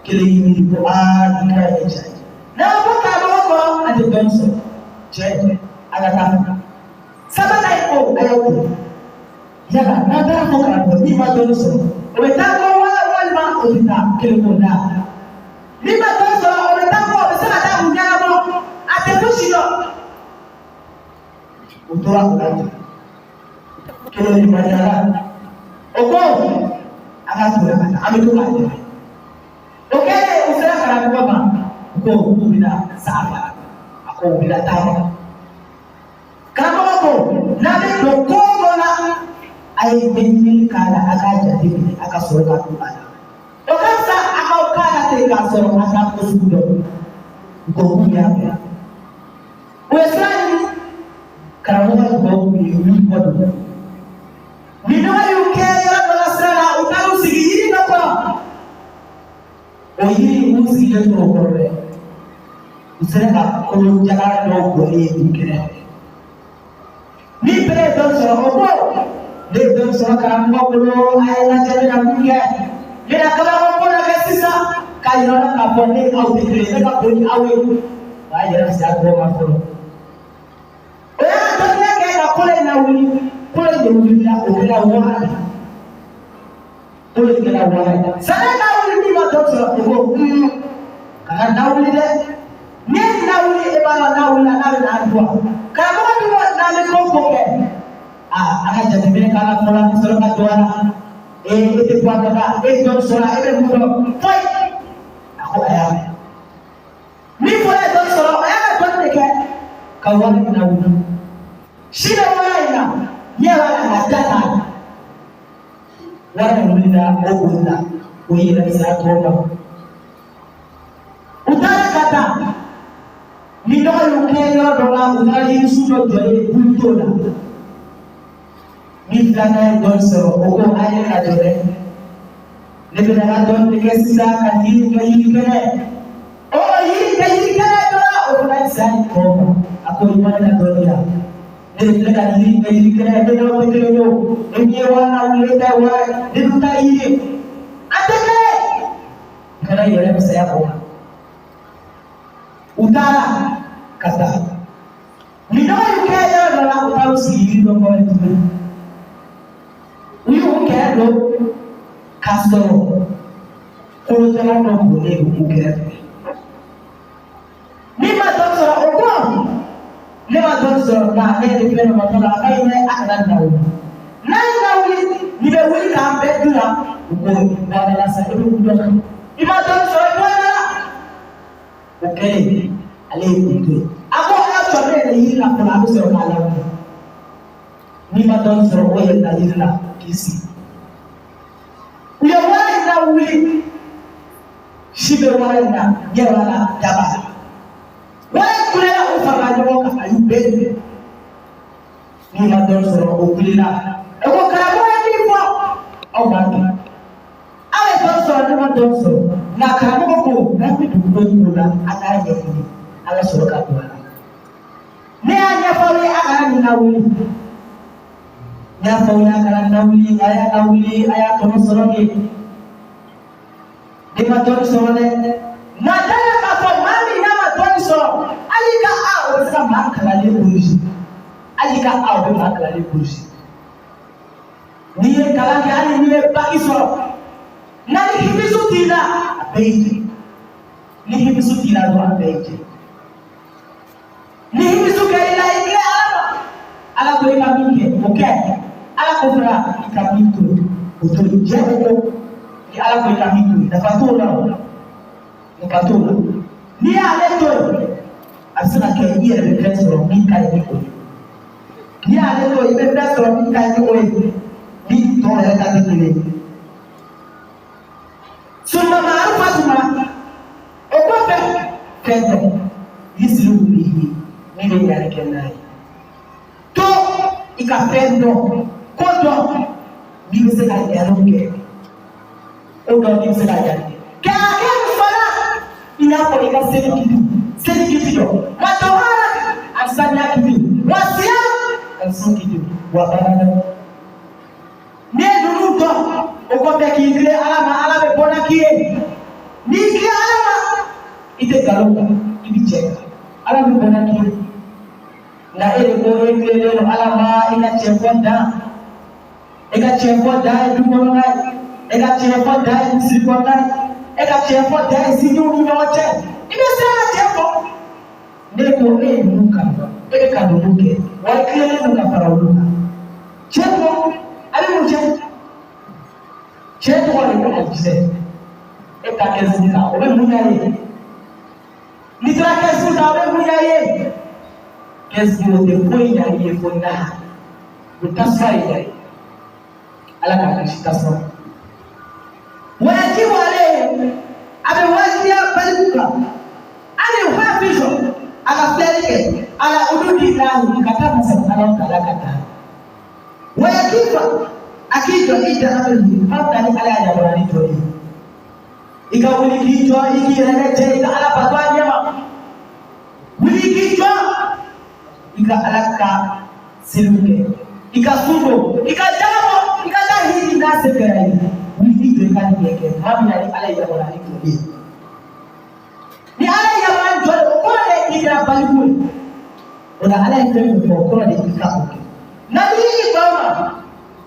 Kelen y'i miiri ko aa, nin kuma ye tiɲɛ ye, n'an ma bɔ karamɔgɔ kɔ an tɛ dɔɔni sɔrɔ. Cɛ, an ka taa fɔ. Sabanan ye ko a y'aw to, yala n'an taara fɔ karamɔgɔ min ma dɔɔni sɔrɔ, o bɛ taa kɔ walima o tɛ taa? Kelen ko la, min ma dɔɔni sɔrɔ, o bɛ taa kɔ, o bɛ se ka taa kun ɲɛnabɔ, a tɛ fosi dɔn. U tora o la ten. Kelen limaniyara, o ko an ka to yan ka taa, an bɛ to k'a dɛmɛ. O kɛlen, u sera karamɔgɔ ma, u ko k'u bɛna saga faga. A ko u bɛna taama. Karamɔgɔ ko n'a bɛ don ko o ko la, a ye ɲɛɲinili k'a la, a k'a jateminɛ, a ka sɔrɔ ka don a la. O ka fisa a k'aw k'a la ten k'a sɔrɔ a t'a ko sugu dɔn. U ko k'u y'a mɛn. U ye sira ɲini. Karamɔgɔ ye dugawu k'u ye, u y'u kɔ don. Minnɔgɔ y'u kɛ yɔrɔ dɔ la sira la, u taar'u sigi yiri dɔ kɔrɔ. O yiri, u sigilen tora o kɔrɔ dɛ, u sera ka kolo jalan dɔw bɔlen ye u kɛrɛfɛ. Min fɛnɛ ye dɔ sɔrɔ, o ko ne ye dɔ sɔrɔ karamɔgɔ bolo, a ye lajɛ, ne na mun kɛ? Ne na kabako ko dɔ kɛ sisan k'a yira aw la k'a fɔ ne aw tɛ kelen ye, ne ka bon ni aw ye. O y'a yɛrɛ fisaya tɔw ma fɔlɔ. O y'a dɔnniya kɛ ka kolo in lawuli. Kolo in de wulila, o kɛra wara de ye. Kolo in kɛra wara ye. Sani k'a wuli, min ma dɔ sɔrɔ, o ko kana lawuli dɛ, ni e lawuli, e b'a dɔn n'a wulila n'a bɛ n'a dun wa? Karamɔgɔ min ko n'an bɛ ko ko kɛ, aa, an ka jateminɛ k'a la fɔlɔ, an bɛ sɔrɔ ka don a la. Ee, e tɛ bɔ a dɔ la, e ye dɔ sɔrɔ, e bɛ mun dɔn? Foyi. A ko a y'a mɛn. Min fɔlɔ ye dɔ sɔrɔ, a y'a ka dɔnni de kɛ ka wari in lawuli. Si bɛ wara in na, ɲɛ b'a la, nka da t'a la. Wara in wulila, o bolila, o yɛrɛ fisaya tɔw ma. U taara ka taa, minnɔgɔ y'u kɛ yɔrɔ dɔ la, u taara yirisun dɔ jɔlen ye, bulu t'o la. Min filanan ye dɔɔni sɔrɔ, o ko a ye ka jɔ dɛ, ne bɛna ka dɔɔni de kɛ sisan ka yiri kɛ yiri kɛnɛ. O yiri kɛ yiri kɛnɛ dɔrɔn, o fana ye saya ni tɔw ma. A ko i ma ne ka dɔnni yan, ne de filɛ ka yiri kɛ yiri kɛnɛ, ne n'aw tɛ kelen ye o. E min ye wara lawuli, e ta ye wara ye, ne dun ta ye yiri ye, an tɛ kelen ye. Kana yɛrɛ fisaya o ma. U taara ka taa, minnɔgɔ y'u kɛ yɔrɔ dɔ la, u taara u sigi yiri dɔ kɔrɔ tuguni. U y'u kɛrɛ don k'a sɔrɔ kolojalan dɔ bonnen don u kɛrɛfɛ. Min ma dɔ sɔrɔ, o ko ne ma dɔ sɔrɔ, nka ne yɛrɛ filɛ nin matɔ la, a ka ɲi dɛ, a kana nin lawuli. N'a ye lawuli, nin bɛ wuli k'an bɛɛ dun yan. U ko bɔ la sa, i bɛ mun dɔn? I ma dɔ sɔrɔ, i bɔ la. O kɛlen, ale ye kun to yen. A ko a y'a sɔrɔ ne yɛrɛ yiri la fɔlɔ, a bɛ sɔrɔ k'a lawuli. N'i ma dɔɔni sɔrɔ, o yɛlɛnna yiri la k'i sigi. U ye wara in lawuli, si bɛ wara in na, ɲɛ b'a la, da b'a la. Wara in kulela, u farala ɲɔgɔn kan, a y'u bɛɛ minɛ. N'i ma dɔɔni sɔrɔ, o wulila, o ko karamɔgɔ ye min fɔ, aw b'a kɛ. Aw ye dɔɔni sɔrɔ, ne ma dɔɔni sɔrɔ, nka karamɔgɔ ko n'an bɛ dugukolo ko la, a k'a ɲɛɲini, a ka sɔrɔ ka don a la. Ne y'a ɲɛfɔ aw ye, a kana nin lawuli. Ne y'a fɔ aw ye, a kana nin lawuli. A y'a lawuli, a y'a tɔnɔ sɔrɔ de. Ne ma dɔɔni sɔrɔ dɛ, nka dala k'a fɔ maa min n'a ma dɔɔni sɔrɔ, hali ka a o bɛ se ka maa kalanlen corriger, hali ka a o bɛ maa kalanlen corriger. N'i ye kalan kɛ, hali n'i ye baki sɔrɔ, nka ni hifizu t'i la, a bɛɛ y'i jɛ. Ni hifizu t'i la dɔrɔn, a bɛɛ y'i jɛ. Ni hifizu kɛr'i la, i tilen Ala ma. Ala ko i ka min kɛ, o kɛ. Ala ko fana i ka min to yen, o to yen. Jɛ o ko ni Ala ko i ka min to yen, nafa t'o la, o nafa t'o la. N'i y'ale to yen, a bɛ se ka kɛ i yɛrɛ bɛ fɛn sɔrɔ min ka ɲi ni o ye. N'i y'ale to yen, i bɛ fɛn sɔrɔ min ka ɲi ni o ye, min tɔw yɛrɛ ta tɛ kelen ye. Summa ma'rifatu ma, o kɔfɛ fɛn dɔ yuslihu bihi, min bɛ ɲali kɛ n'a ye. To i ka fɛn dɔn, ko dɔn. N'i bɛ se ka ɲininkaliw kɛ, o dɔn n'i bɛ se ka ɲininkali kɛ. Kɛ a kɛ fana i n'a fɔ i ka seli kiti, seli kiti dɔ, wa tawara a saniya kiti, wa siya a sun kiti, wa baara dɛ. N'i ye ninnu dɔn, o kɔfɛ k'i tilen Ala ma, Ala bɛ bɔda k'i ye. N'i tilen Ala ma, i tɛ nkalon kan, i bɛ tiɲɛ kan, Ala bɛ bɔda k'i ye. Nka e de ko e tilennen don Ala ma, i ka tiɲɛ fɔ dan, e ka tiɲɛ fɔ dan ye du kɔnɔna ye, e ka tiɲɛ fɔ dan ye misiri kɔnɔna ye, e ka tiɲɛ fɔ dan ye sinjiw ni ɲɔgɔn cɛ. I bɛ se ka tiɲɛ fɔ. Ne ko e ye ninnu kanu, e bɛ ka ninnu kɛ, wa i tilennen don ka fara olu kan. Cɛ tɔgɔ a bɛ mun cɛ? Cɛ tɔgɔ de ko alijinɛ. E ta kɛ sigi kan, o bɛ mun ɲa ye? N'i taara kɛsu ta, o bɛ mun ɲa ye? Kɛsu o tɛ foyi ɲa i ye fo na o tasuma de ɲa ye. Ala k'a kisi tasuma. Wajibu ale a bɛ wajibiya baliku kan hali hafizu a ka filɛli kɛ ala hududillahi ka taa masa Ala taala ka taa wa yakifa a k'i jɔ i da amrihi f'a bɛ taa ni Ala y'a yamaruya ni jɔli ye. I ka wuli k'i jɔ, i k'i yɛrɛ kɛ cɛ, i ka Ala bato a ɲɛ ma. Wuli k'i jɔ, i ka Ala ka seliw kɛ, i ka sun don, i ka jaga bɔ, i ka taa hiji n'a se kɛra i ye. Wuli k'i jɔ i ka nin bɛɛ kɛ tuma min na ni Ala ye yamaruya ni jɔli ye. Ni Ala ye yamaruya ni jɔli ye, o kɔrɔ de k'i kɛra baliku ye. O la Ala ye fɛn min fɔ, o kɔrɔ de k'i ka o kɛ. Nka n'i y'i ban o ma,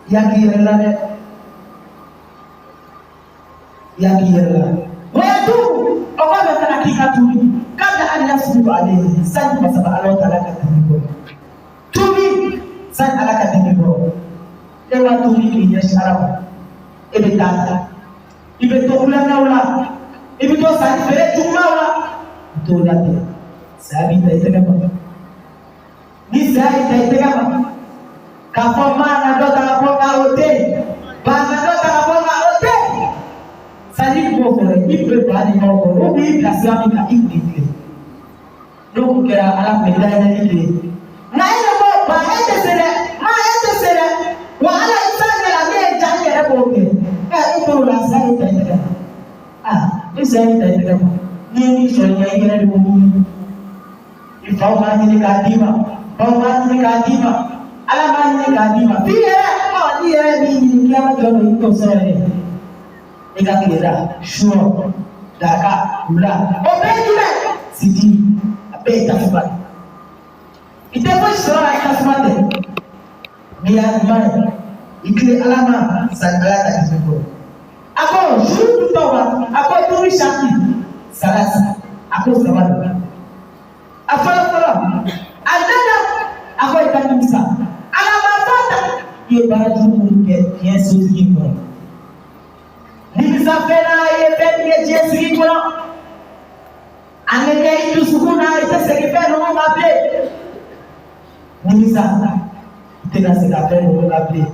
i y'a k'i yɛrɛ la dɛ. I y'a k'i yɛrɛ la. Wa yatubu, o kɔfɛ fana k'i ka tuubi kabla an yasjuda alayhi sani masaba Ala taala ka dimi kɔrɔ. Tuubi sani Ala ka dimi kɔrɔ. E ma tuubi k'i ɲɛsin Ala ma, e bɛ taa ta, i bɛ to kulonkɛw la, i bɛ to sanni feere jugumanw la, i t'o la ten. Saya b'i ta i tɛgɛ ma. Ni saya y'i ta i tɛgɛ ma, k'a fɔ maa na dɔ ta ka bɔ nka o tɛ yen, ba na dɔ ta ka bɔ nka o tɛ yen. Sani i b'o fɔ dɛ, i tun bɛ ba ni ɲɔgɔn kɔ, o tun y'i bila sira min kan, i tun b'i tilen. N'o kun kɛra, Ala tun bɛ dayɛlɛli kɛ. Nka e de ko ba e tɛ se dɛ, maa e tɛ se dɛ, wa Ala i san ɲɛ la ne ye ja n yɛrɛ b'o kɛ. Ɛ e tor'o la, saya y'i ta i tɛgɛ ma. Aa ni saya y'i ta i tɛgɛ ma, n'i ye min sɔrɔ i ɲɛ, i yɛrɛ de b'o ɲini. I faw m'a ɲini k'a d'i ma, baw m'a ɲini k'a d'i ma, Ala m'a ɲini k'a d'i ma. F'i yɛrɛ, ɔ n'i yɛrɛ ye min ɲini kiyama jɔ don, i t'o sɔrɔ yɛrɛ. I ka tile la, surɔ, daga, wula, o bɛɛ ye jumɛn? Sidi, a bɛɛ ye tasuma de. I tɛ fosi sɔrɔ la tasuma tɛ. N'i y'a ɲuman ye, i tilen Ala ma sani Ala ka dimi kɔrɔ. A ko surutu tawba, a ko tuubi sarati salasa, a ko saba don. A fɔlɔ fɔlɔ, a nana, a ko i ka nimisa. Ala ma fata, i ye baara jugu minnu kɛ diɲɛ sotigi kɔnɔ. Nimisa fɛn na, i ye fɛn min kɛ diɲɛ sigi kɔnɔ. A bɛ kɛ i dusukun na, i tɛ segin fɛn ninnu ma bilen. Nimisa, i tɛna segin a fɛn ninnu kan bilen.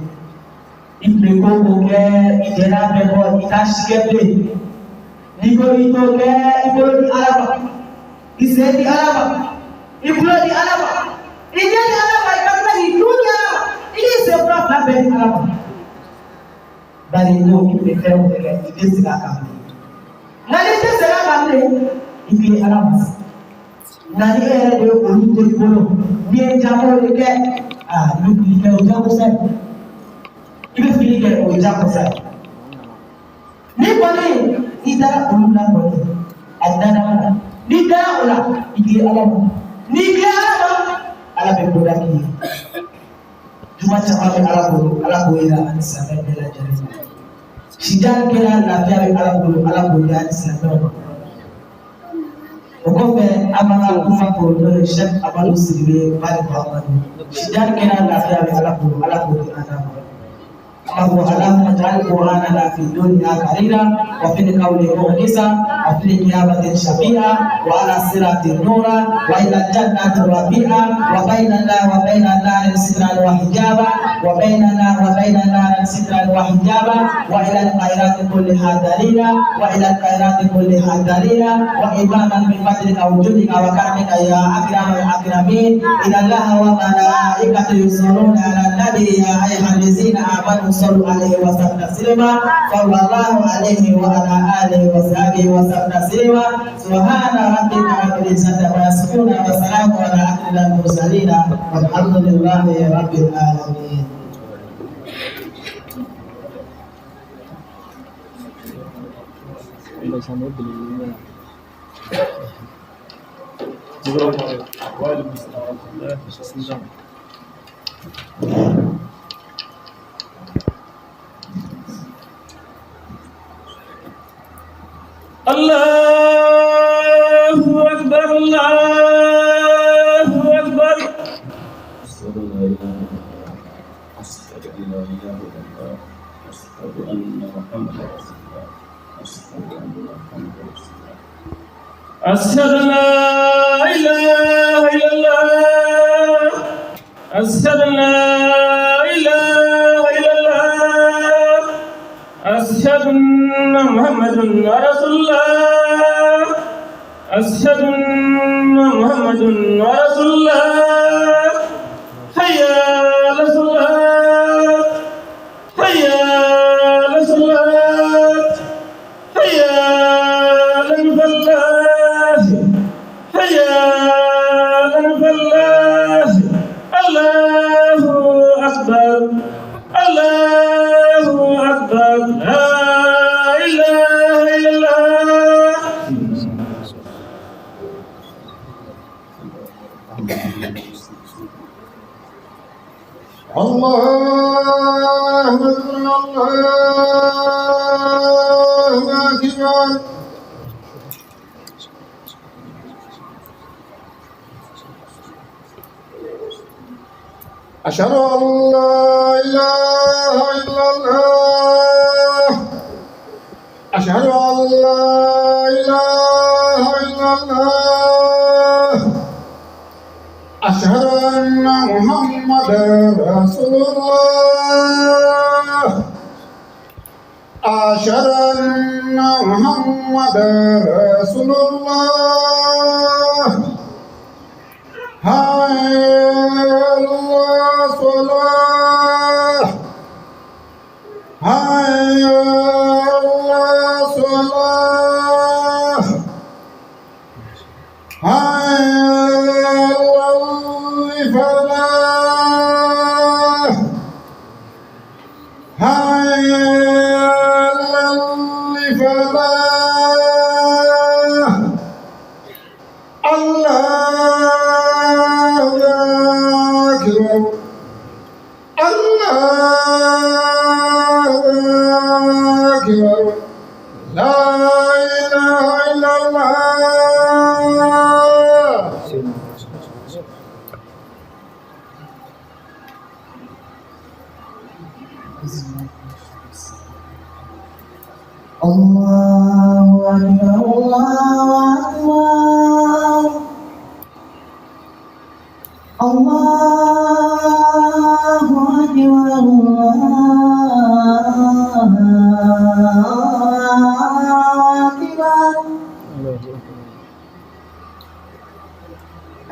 I tun bɛ ko o ko kɛ, i jɛn'a bɛɛ kɔ, i t'a si kɛ bilen. N'i ko i t'o kɛ, i bolo di Ala ma, i sen di Ala ma, i tulo di Ala ma, i ɲɛ di Ala ma, i ka tila k'i nu di Ala ma, i k'i sen fila fila bɛɛ di Ala ma. Bari ko i bɛ fɛn o fɛn kɛ, i tɛ segin a kan bilen. Nka n'i tɛ segin a kan bilen, i tilen Ala ma. Nka ni e yɛrɛ de ye olu to i bolo, n'i ye jago de kɛ, aa i bɛ fili kɛ, o jagosa ye. I bɛ fili kɛ, o ye jagosa ye. Ni kɔni n'i dara olu la kɔni, a dara la. N'i dara o la, i tilen Ala ma. N'i tilen Ala ma, Ala bɛ koda k'i ye. Juma caman bɛ Ala bolo, Ala k'o yira ani silamɛ bɛɛ lajɛlen ma. Sijan kɛra lafiya bɛ Ala bolo, Ala k'o di ani silamɛw ma. O kɔfɛ an b'an ka kuma fɔ n'o ye Sɛki Amadu Sidibe Bali Muhamadu. Sijan kɛra lafiya bɛ Ala bolo, Ala k'o di an ma. An b'a fɔ Allahumma ij'al Qur'anana fi dunya qarina wa fil qawli mu'nisa wa fil qiyamati shafi'a wa ala sirati nura wa ila jannati rabi'a wa bainana wa baina nari sitran wa hijaba wa bainana wa baina nari sitran wa hijaba wa ila al-khairati kulliha dalila wa ila al-khairati kulliha dalila wa imaman bi fadlika wa judika wa karamika ya akramal akramin. Inna Allaha wa malaikatahu yusalluna ala nabi ya ayyuhallazina amanu. صلوا عليه وسلم تسليما. صلى الله عليه وعلى آله وصحبه وسلم تسليما. سبحان ربك رب العزة عما يصفون وسلام على المرسلين والحمد لله رب العالمين. الله أكبر الله أكبر. أشهد أن لا إله إلا الله، أشهد أن لا إله إلا الله، أشهد أن محمدا رسول الله، أشهد أن محمدا رسول الله، أشهد أن لا إله إلا الله، أشهد أن لا إله إلا الله، أشهد أن محمدا رسول الله، أشهد أن محمدا رسول الله. حي على الصلاة، حي على الصلاة، حي على الفلاح، حي على الفلاح. الله أكبر الله أكبر، لا إله إلا الله. الله أكبر الله أكبر. أشهد أن لا إله إلا الله، أشهد أن لا إله إلا الله، أشهد أن محمدا رسول الله، أشهد أن محمدا رسول الله. حي على الصلاة، حي على الصلاة، حي على الفلاح، حي على الفلاح. الله أكبر الله أكبر، لا إله إلا الله. الله أكبر الله أكبر الله أكبر الله أكبر.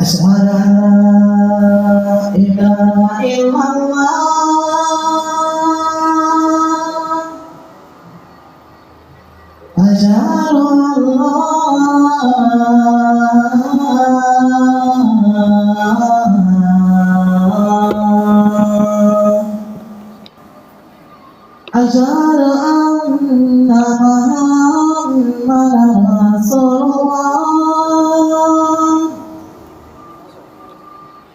أشهد أن لا إله إلا الله، أشهد أن لا أشهد أن محمدا رسول الله،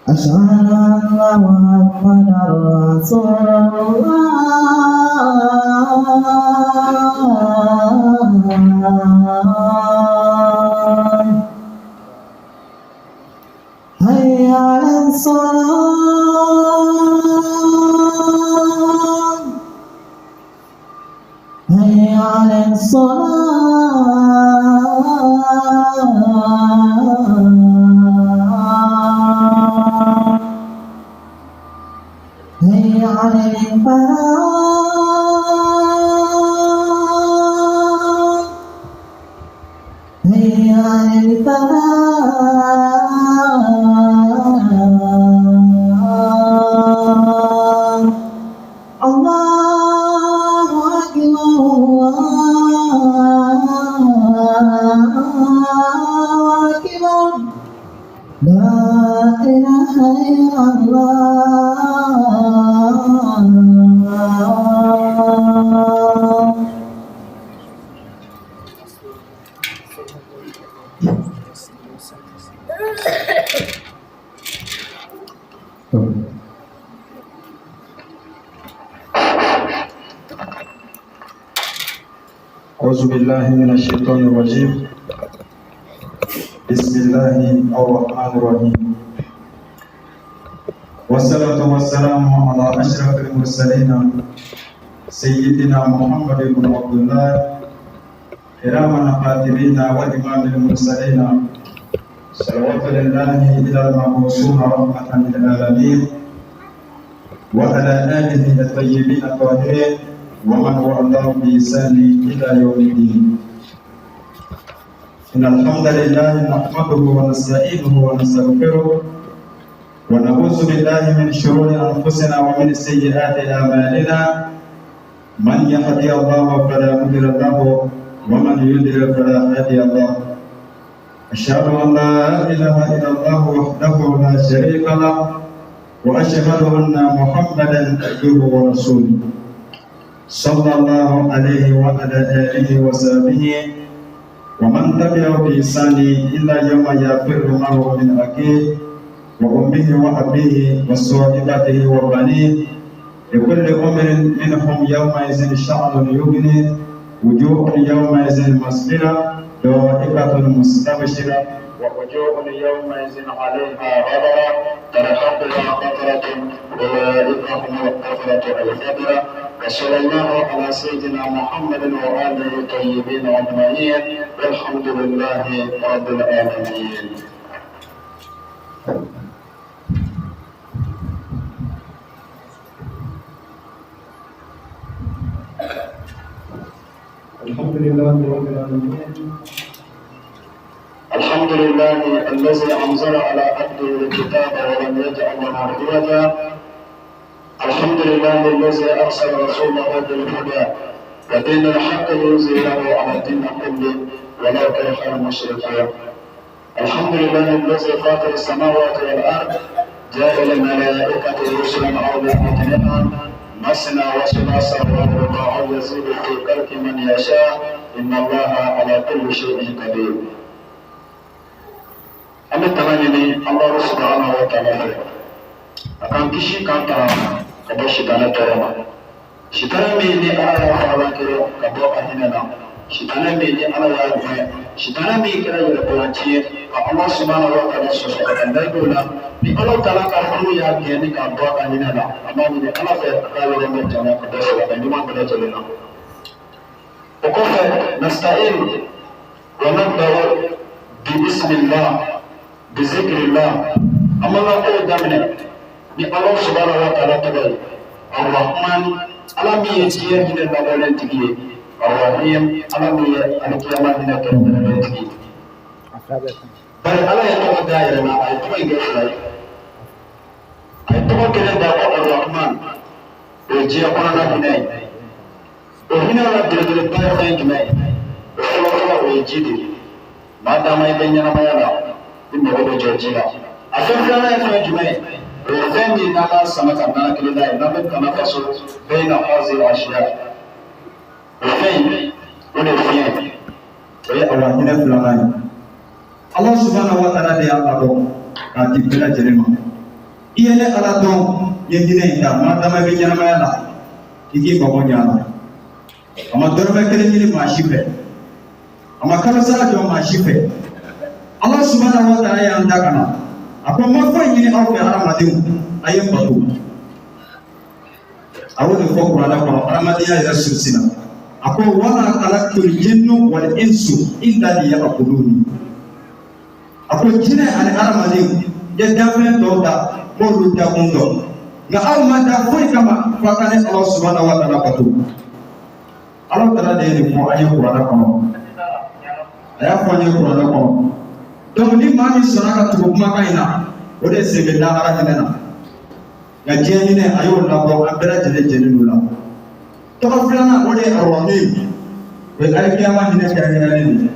أشهد أن محمدا رسول الله. حي على الصلاة، حي على الصلاة، حي على الفلاح، حي على الفلاح. الله أعوذ بالله من الشيطان الرجيم. بسم الله الرحمن الرحيم. والصلاة والسلام على أشرف المرسلين سيدنا محمد بن عبد الله كرام الكاتبين وإمام المرسلين، صلوات الله إلى المبعوثون رحمة للعالمين، وعلى آله الطيبين الطاهرين ومن والاه بإحسان إلى يوم الدين. إن الحمد لله نحمده ونستعينه ونستغفره ونعوذ بالله من شرور أنفسنا ومن سيئات أعمالنا. من يهدي الله فلا مضل له ومن يضلل فلا هادي له. أشهد أن لا إله إلا الله وحده لا شريك له وأشهد أن محمدا عبده ورسوله صلى الله عليه وعلى آله وصحبه ومن تبعه بإحسان إلى يوم يفر المرء من أخيه وأمه وأبيه وصاحبته وبنيه، لكل أمر منهم يومئذ شأن يغنيه. وجوه يومئذ مسفرة ضاحكة مستبشرة، ووجوه يومئذ عليها غبرة ترهقها قترة، أولئك هم الكفرة الفجرة. وصلى الله على سيدنا محمد وآله الطيبين أجمعين، والحمد لله رب العالمين. الحمد لله رب العالمين. الحمد لله الذي أنزل على عبده الكتاب ولم يجعل له عوجا. الحمد لله الذي أرسل رسوله بالهدى ودين الحق ليظهره على الدين كله ولو كره المشركون. الحمد لله الذي فاطر السماوات والأرض جاعل الملائكة رسلا أولي أجنحة مثنى وثلاث ورباع يزيد في خلق من يشاء، إن الله على كل شيء قدير. An bɛ tanga ɲini Alahu subahana wa taala fɛ a k'an kisi k'an tanga ka bɔ sitanɛ tɔɔrɔ ma, sitanɛ min ni Ala y'a fagalan kɛ ka bɔ a hinɛ na, sitanɛ min ni Ala y'a gɛn, sitanɛ min kɛra yɛrɛbɔlanci ye ka Ala subahana wa taala sɔsɔ ka taa layidu la. Ni Ala taala ka furu y'a gɛn ni k'a bɔ a ka hinɛ na, an b'a ɲini Ala fɛ a k'a yɔrɔ bɛɛ janya ka bɔ siraba ɲuman bɛɛ lajɛlen na. O kɔfɛ, nasta'in wa nabda'u bi bismillah bi zikrillah. An b'an ka kow daminɛ ni Ala subahana wa taala tɔgɔ ye, Arahman, Ala min ye diɲɛ hinɛ labɔlen tigi ye, Arahim, Ala min ye alikiyama hinɛ kɛrɛnkɛrɛnnen tigi ye. Bari Ala ye tɔgɔ da a yɛrɛ la, a ye tɔgɔ in kɛ fila ye. A ye tɔgɔ kelen da ko Arahman, o ye diɲɛ kɔnɔna hinɛ ye. O hinɛ la belebeleba ye fɛn jumɛn ye? O fɔlɔfɔlɔ, o ye ji de ye. Maa dama i bɛ ɲɛnamaya la, i mago bɛ jɔ ji la. A fɛn filanan ye fɛn jumɛn ye? O ye fɛn min n'an b'a sama ka nana kelen n'a ye, n'an bɛ kana faso bɛɛ na hazi asiya, o fɛn in, o de ye fiɲɛ ye. O ye awa hinɛ filanan ye. Ala subahana wa taala de y'a labɔ k'a di bɛɛ lajɛlen ma. I ye ne Ala dɔn, n ye hinɛ in ta. Maa dama i bɛ ɲɛnamaya la, i k'i mago ɲɛ a la. A ma dɔrɔmɛ kelen ɲini maa si fɛ, a ma kalo sara jɔ maa si fɛ. Ala subahana wa taala y'an da ka na, a ko n ma foyi ɲini aw fɛ hadamadenw, a ye n bato. A y'o de fɔ kuranɛ kɔnɔ hadamadenya yɛrɛ source la. A ko wama khalaqtul jinnu wal insu illa liya'buduni. A ko jinɛ ani hadamadenw, n ye danfɛn tɔw da, n m'olu dakun dɔn, nka aw ma da foyi kama f'a ka ne Ala subahana wa taala bato. Ala taala de ye nin fɔ an ye kuranɛ kɔnɔ, a y'a fɔ an ye kuranɛ kɔnɔ. Donc ni maa min sɔnna ka tugu kumakan in na, o de sen bɛ lahara hinɛ na. Nka diɲɛ hinɛ, a y'o labɔ, an bɛɛ lajɛlen jɛlen don la. Tɔgɔ filanan, o de ye Arahim, o ye alikiyama hinɛ kɛrɛnkɛrɛnnen de ye.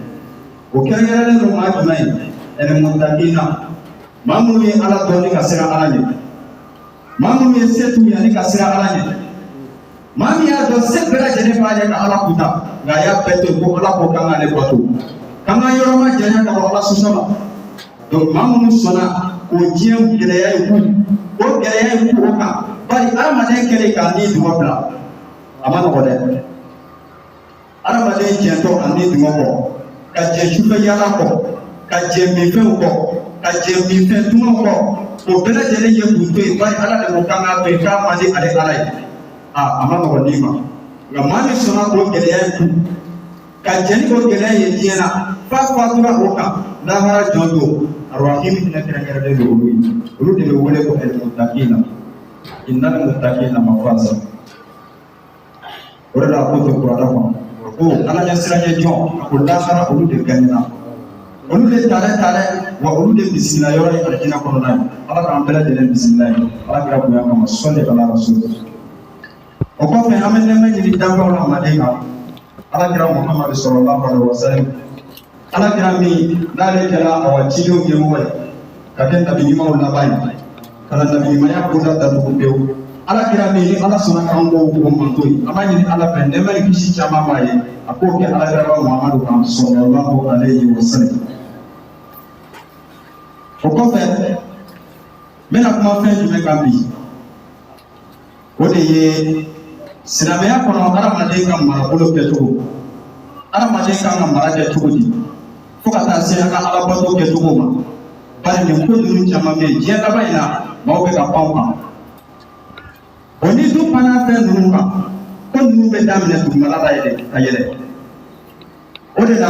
O kɛrɛnkɛrɛnnen don maa jumɛn ye? Ɛnɛ mutakina, maa minnu ye Ala dɔn ni ka siran Ala ɲɛ, maa minnu ye se t'u ye ni ka siran Ala ɲɛ, maa min y'a dɔn se bɛɛ lajɛlen b'a ɲɛ ka Ala kuta, nka a y'a bɛɛ to yen ko Ala ko k'an k'ale bato, k'an ka yɔrɔ ma janya ka bɔ Ala sɔsɔ la. Donc maa minnu sɔnna k'o diɲɛ gɛlɛya ye k'u o gɛlɛya ye k'u o kan, bari hadamaden kɛlen k'a ni dungɔ bila, a ma nɔgɔ dɛ. Adamaden jɛntɔ a ni dungɔ kɔ, ka jɛ sufɛ yaala kɔ, ka jɛ minfɛnw kɔ, ka jɛ minfɛn dumanw kɔ, o bɛɛ lajɛlen ye k'u to yen, bari Ala de ko k'an k'a to yen, k'a man di ale Ala ye. Aa, a ma nɔgɔn ni ma, nka maa min sɔnna k'o gɛlɛya in kun, ka jɛn ni o gɛlɛya ye diɲɛ na, f'a fatura o kan, lahara jɔ don, arahimi hinɛ kɛrɛnkɛrɛnlen don olu ye. Olu de bɛ wele ko ɛlimutakina, innal mutakina mafaza. O de la a ko to kuranɛ kɔnɔ ko Ala ɲɛ siranɲɛ jɔn, a ko lahara olu de gaɲɛna, olu de taarɛ taarɛ, wa olu de bisimila yɔrɔ ye alijinɛ kɔnɔna ye. Ala k'an bɛɛ lajɛlen bisimila ye Ala kira bonya kama, sɔli ala rasul. O kɔfɛ, an bɛ nɛɛmɛ ɲini danfɛnw na manden kan, Ala kira Muhamadu sallallahu alaihi wasallam, Ala kira min n'ale kɛra awa cidenw ɲɛmɔgɔ ye, ka kɛ nabi ɲumanw laban ye, ka na nabi ɲumanya bonda datugu pewu, Ala kira min ni Ala sɔnna k'an k'o o manto ye. An b'a ɲini Ala fɛ, nɛɛma ni kisi caman b'a ye, a k'o kɛ Ala kiraba Muhamadu kan, sallallahu alaihi wasallam. O kɔfɛ, n bɛna kuma fɛn jumɛn kan bi? O de ye silamɛya kɔnɔ hadamaden ka marabolo kɛcogo, hadamaden kan ka mara kɛ cogo di, fo ka taa se an ka alabato kɛcogo ma. Bari nin ko ninnu caman bɛ yen diɲɛ laban in na, maaw bɛ ka pan o kan. O ni du panna fɛn ninnu kan, ko ninnu bɛ daminɛ dugumala la yɛlɛ ka yɛlɛ. O de la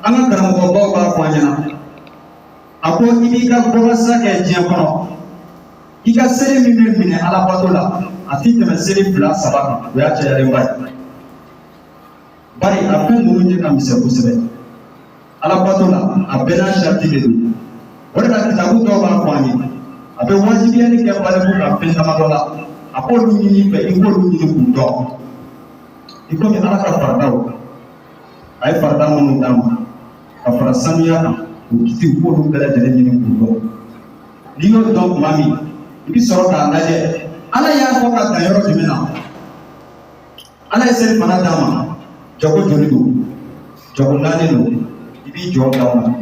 an ka karamɔgɔbaw b'a fɔ an ɲɛna, a ko i b'i ka bɔkasa kɛ diɲɛ kɔnɔ, i ka seli min bɛ minɛ alabato la, a ti tɛmɛ seli fila saba kan, o y'a cayalenba ye. Bari a fɛn ninnu ɲɛ ka misɛn kosɛbɛ alabato la, a bɛɛ n'a sariti de don. O de la kitabu dɔw b'a fɔ an ye, a bɛ wajibiyali kɛ baliku ka fɛn damadɔ la, a k'olu ɲini fɛ, i k'olu ɲini k'u dɔn, i komi Ala ka faridaw, a ye farida minnu d'an ma ka fara sanuya kan, o kitiw, k'olu bɛɛ lajɛlen ɲini k'u dɔn. N'i y'o dɔn tuma min, i bɛ sɔrɔ k'a lajɛ Ala y'a fɔ ka dan yɔrɔ jumɛn na. Ala ye seli fana d'an ma, jɔko joli don? Jɔko naani don. I b'i jɔ o na.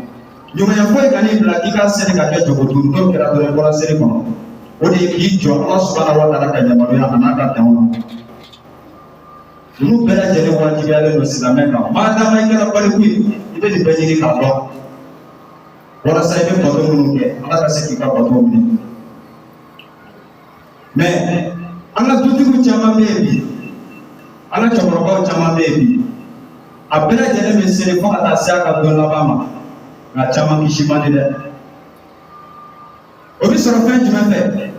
Ɲumanya foyi kan'i bila k'i ka seli ka kɛ jɔko duuru. N'o kɛra dɔrɔn, i bɔra seli kɔnɔ. O de ye k'i jɔ Ala subahana wa taala ka yamaruya a n'a ka danw na. Ninnu bɛɛ lajɛlen wajibiyalen don silamɛ kan. Maa dama i kɛra baliku ye, i bɛ nin bɛɛ ɲini k'a dɔn, walasa i bɛ bato minnu kɛ, Ala ka se k'i ka bato minɛ. Mɛ an ka dutigiw caman bɛ yen bi, an ka cɛkɔrɔbaw caman bɛ yen bi, a bɛɛ lajɛlen bɛ seli fo ka taa se a ka don laban ma, nka caman kisi man di dɛ. O bɛ sɔrɔ fɛn jumɛn fɛ?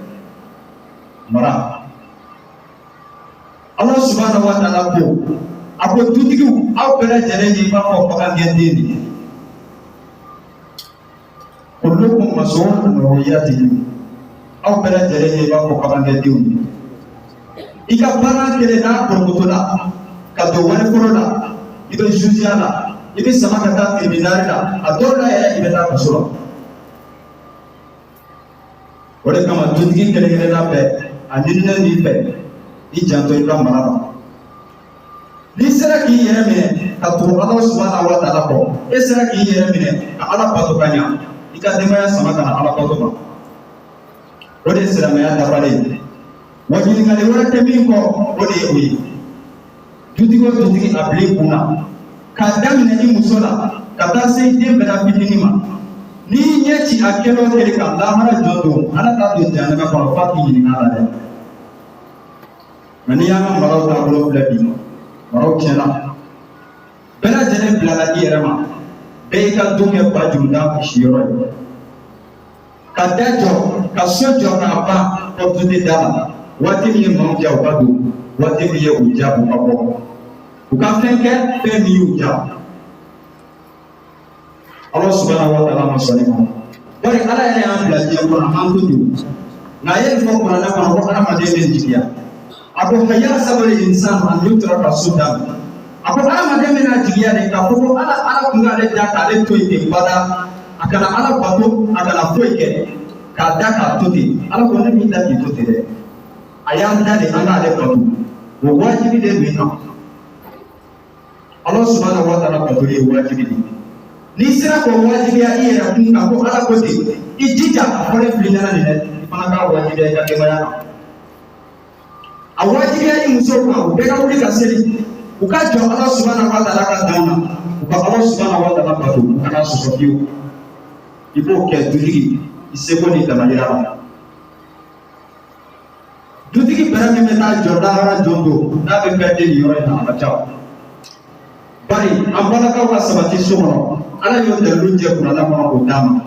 Mara. Ala subahana wa taala ko, a ko dutigiw, aw bɛɛ lajɛlen ye i b'a fɔ bagangɛnden de ye. Kullukum mas'ulun an ra'iyatihi, aw bɛɛ lajɛlen ye i b'a fɔ bagangɛndenw ye. I ka bagan kelen n'a korokoto la ka don wariforo la, i bɛ zuziya la, i bɛ sama ka taa tribunal la, a dɔw la yɛrɛ i bɛ taa kaso la. O de kama dutigi kelen kelenna bɛɛ, a ɲininen b'i fɛ i janto i ka mara la. N'i sera k'i yɛrɛ minɛ ka tugu Ala subahana wa taala kɔ, e sera k'i yɛrɛ minɛ ka Ala bato ka ɲa, i ka denbaya sama ka na Ala bato ma, o de ye silamɛya dafalen ye. Wa ɲininkali wɛrɛ tɛ min kɔ, o de ye o ye. Dutigi o dutigi, a bila i kun na, k'a daminɛ i muso la ka taa se i den bɛɛ la fitinin ma, n'i y'i ɲɛ ci a kelen o kelen kan, lahara jɔ don, Ala t'a don jahanama kɔnɔ f'a k'i ɲininka a la dɛ. Nka n'i y'an ka maraw taabolo filɛ bi, maraw tiɲɛna, bɛɛ lajɛlen bilala i yɛrɛ ma, bɛɛ y'i ka du kɛ ba juruda siyɔrɔ ye, ka da jɔ, ka so jɔ k'a ban, porte tɛ da la. Waati min ye maaw diya, u ka don. Waati min ye u diya, u ka bɔ, u ka fɛn kɛ, fɛn min y'u diya. Ala subahana wa taala ma sɔn nin ma. Bari Ala yɛrɛ y'an bila diɲɛ kɔnɔ, a m'an to ten. Nka a ye nin fɔ kuranɛ kɔnɔ ko hadamaden bɛ jigiya. A ko ayahsabul insanu an yutraka sudan. A ko hadamaden bɛna jigiya de k'a fɔ ko Ala tun k'ale da k'ale to yen ten bada, a kana Ala bato, a kana foyi kɛ, k'a da k'a to ten. Ala ko ne m'i da k'i to ten dɛ, a y'an da de an k'ale bato, o wajibi de b'i kan. Ala subahana wa taala batoli ye wajibi de ye. N'i sera k'o wajibiya i yɛrɛ kun kan ko Ala ko ten, i jija a fɔlen filɛ ɲɛna nin dɛ, i fana k'a wajibiya i ka denbaya kan, a wajibiya i musow kan, u bɛɛ ka wuli ka seli. U ka jɔ Ala subahana wa taala ka danw na, u ka Ala subahana wa taala bato, u kana sɔsɔ fiyewu. I b'o kɛ dutigi i seko ni damayira la. Dutigi bɛrɛ min bɛ taa jɔ lahara jɔn don, n'a bɛ pɛrɛde nin yɔrɔ in na, a ka ca. Bari an balakaw ka sabati so kɔnɔ, Ala y'o dalilu jɛ kuranɛ kɔnɔ k'o d'a ma.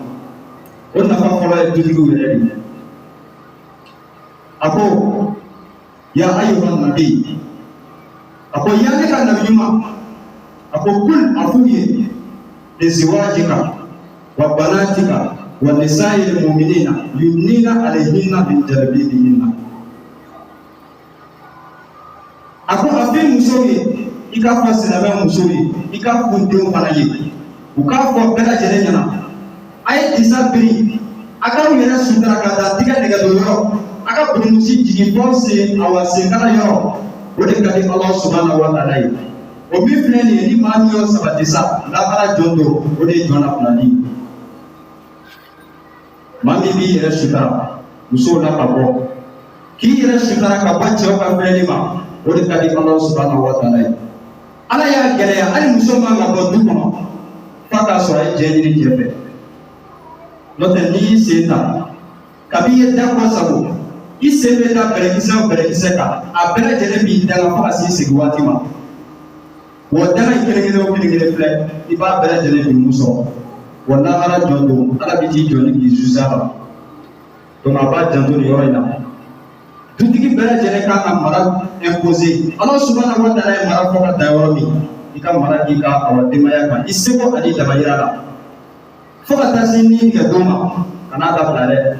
O nafa fɔlɔ ye dutigiw yɛrɛ de ye. A ko ya ayyuhan nabi, a ko ya ne ka nabi ɲuman, a ko kul, a f'u ye, liziwajika wa banatika wa nisa'il mu'minina yudnina alayhinna min jalabibihinna. A ko a f'i musow ye, i k'a fɔ silamɛ musow ye, i k'a fɔ denw fana ye, u k'a fɔ bɛɛ lajɛlen ɲɛna, a ye disa biri, a k'aw yɛrɛ sutura ka taa tigɛ nɛgɛdon yɔrɔ, a ka burumusi jigin fɔ sen, awa senkala yɔrɔ. O de ka di Ala subahana wa taala ye. O min filɛ nin ye, ni maa min y'o sabati sa, lahara jɔn don, o de ye jɔn na filani ye. Maa min b'i yɛrɛ sutura musow la ka bɔ, k'i yɛrɛ sutura ka bɔ cɛw ka filɛli ma, o de ka di Ala subahana wa taala ye. Ala y'a gɛlɛya, hali muso man ka bɔ du kɔnɔ f'a k'a sɔrɔ a ye jɛ ɲini cɛ fɛ. N'o tɛ, n'i y'i sen ta, kabi i ye da kɔ sago, i sen bɛ da bɛlɛkisɛ o bɛlɛkisɛ kan, a bɛɛ lajɛlen b'i danga fo ka s'i sigi waati ma. Wa danga in kelen kelen o kelen kelen filɛ, i b'a bɛɛ lajɛlen jurumu sɔrɔ. Wa lahara jɔn don, Ala bɛ t'i jɔ ni k'i zuza la. Donc a b'a janto nin yɔrɔ in na. Dutigi bɛɛ lajɛlen kan ka mara imposer. Ala subahana wa taala ye mara fɔ ka dan yɔrɔ min, i ka mara k'i ka awa denbaya kan i seko ani damayira la, fo ka taa se ni tigɛ don ma, kan'a dabila dɛ.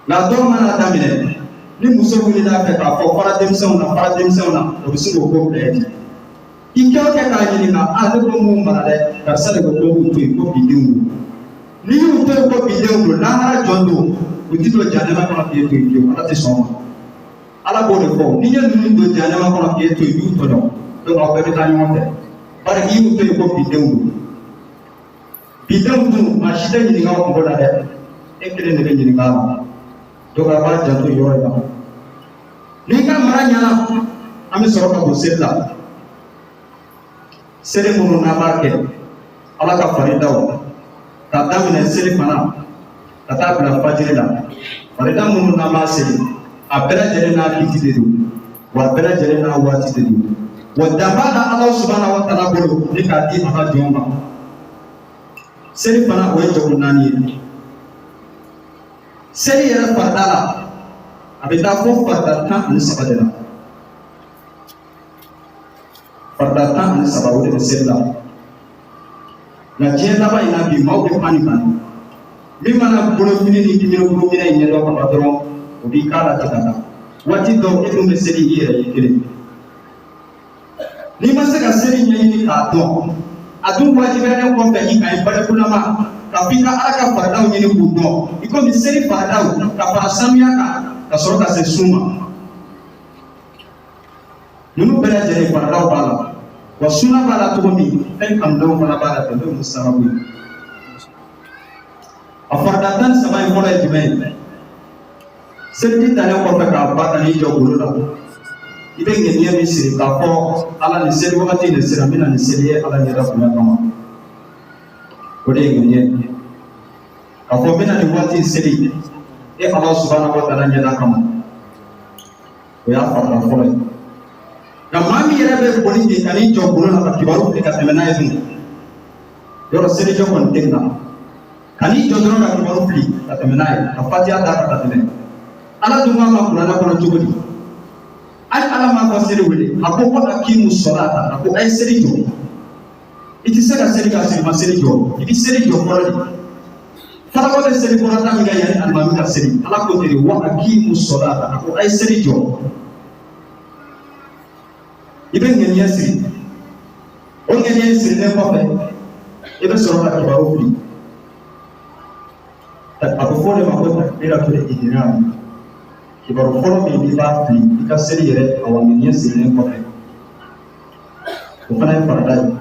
Nka dɔw mana daminɛ, ni muso wulila a fɛ k'a fɔ fara denmisɛnw na, fara denmisɛnw na, o bɛ se k'o ko bila ye ten. I kɛ o kɛ k'a ɲininka, a ne ko m'u mara dɛ, karisa de ko ko k'u to yen, ko bidenw don. N'i y'u to yen ko bidenw don, lahara jɔn don, u ti don jahanama kɔnɔ k'e to yen fiyewu. Ala tɛ sɔn o ma. Ala b'o de fɔ, n'i ye ninnu don jahanama kɔnɔ k'e to yen, i y'u tɔɲɔ. Donc aw bɛɛ bɛ taa ɲɔgɔn fɛ, bari i y'u to yen ko bidenw don. Bidenw dun, maa si tɛ ɲininka o kunko la dɛ, e kelen de bɛ ɲininka a la. Donc a b'a janto yɔrɔ in na. N'i ka mara ɲɛna, an bɛ sɔrɔ ka don seli la. Seli minnu n'an b'a kɛ, Ala ka faridaw, k'a daminɛ seli fana ka taa bila fajiri la, farida minnu n'an b'a seli, a bɛɛ lajɛlen n'a kiti de don, wa a bɛɛ lajɛlen n'a waati de don, wa dan b'a la Ala subahana wa taala bolo ni k'a di a ka jɔnw ma. Seli fana, o ye jɔko naani ye. Seli yɛrɛ farida la, a bɛ taa fo farida 13 de la. Farida 13, o de bɛ seli la. Nka diɲɛ laban in na bi, maaw bɛ pan ni pan. Min mana bolofini ni kiminɛkuru minɛ in ɲɛdɔn ka ban dɔrɔn, o b'i k'a la ten ka taa. Waati dɔw, e dun bɛ seli i yɛrɛ ye kelen. N'i ma se ka seli ɲɛɲini k'a dɔn, a dun wajibiyalen kɔfɛ i kan i balikulama ka fɔ i ka Ala ka faridaw ɲini k'u dɔn, i komi seli faridaw ka fara sanuya kan ka sɔrɔ ka se sun ma, ninnu bɛɛ lajɛlen faridaw b'a la. Wa suna b'a la cogo min, fɛn kanulenw fana b'a la ten, n'o ye musahabu ye. A farida 13 in fɔlɔ ye jumɛn ye? Seliji talen kɔfɛ k'a ba ka n'i jɔ golo la, i bɛ ŋaniya min siri k'a fɔ Ala, nin seli wagati de sera, n bɛna nin seli ye Ala ɲɛda bonya kama, o de ye ŋaniya ye. K'a fɔ n bɛna nin waati in seli e Ala subahana wa taala ɲɛda kama, o y'a farida fɔlɔ ye. Nka maa min yɛrɛ bɛ boli ten ka n'i jɔ golo la ka kibaru fili ka tɛmɛ n'a ye dun, yɔrɔ selijɔ kɔni tɛ na, ka n'i jɔ dɔrɔn ka kibaru fili ka tɛmɛ n'a ye, ka fatiya d'a kan ka tɛmɛ. Ala dun b'a ma kuranɛ kɔnɔ cogo di? Hali Ala m'a ka seli wele, a ko ko akimu sɔlata, a ko a ye seli jɔ. I tɛ se ka seli ka sɔrɔ i ma seli jɔ. I bɛ seli jɔ fɔlɔ de. Falakɔ bɛ seli kɔrɔta min kɛ yanni alimami ka seli, Ala ko ten de, wa akimu sɔlata, a ko a ye seli jɔ. I bɛ ŋaniya siri. O ŋaniya in sirilen kɔfɛ, i bɛ sɔrɔ ka kibaru fili. A bɛ fɔ o de ma ko takbiratul ihram. Kibaru fɔlɔ min n'i b'a fili i ka seli yɛrɛ, awa ŋaniya sirilen kɔfɛ, o fana ye farida ye.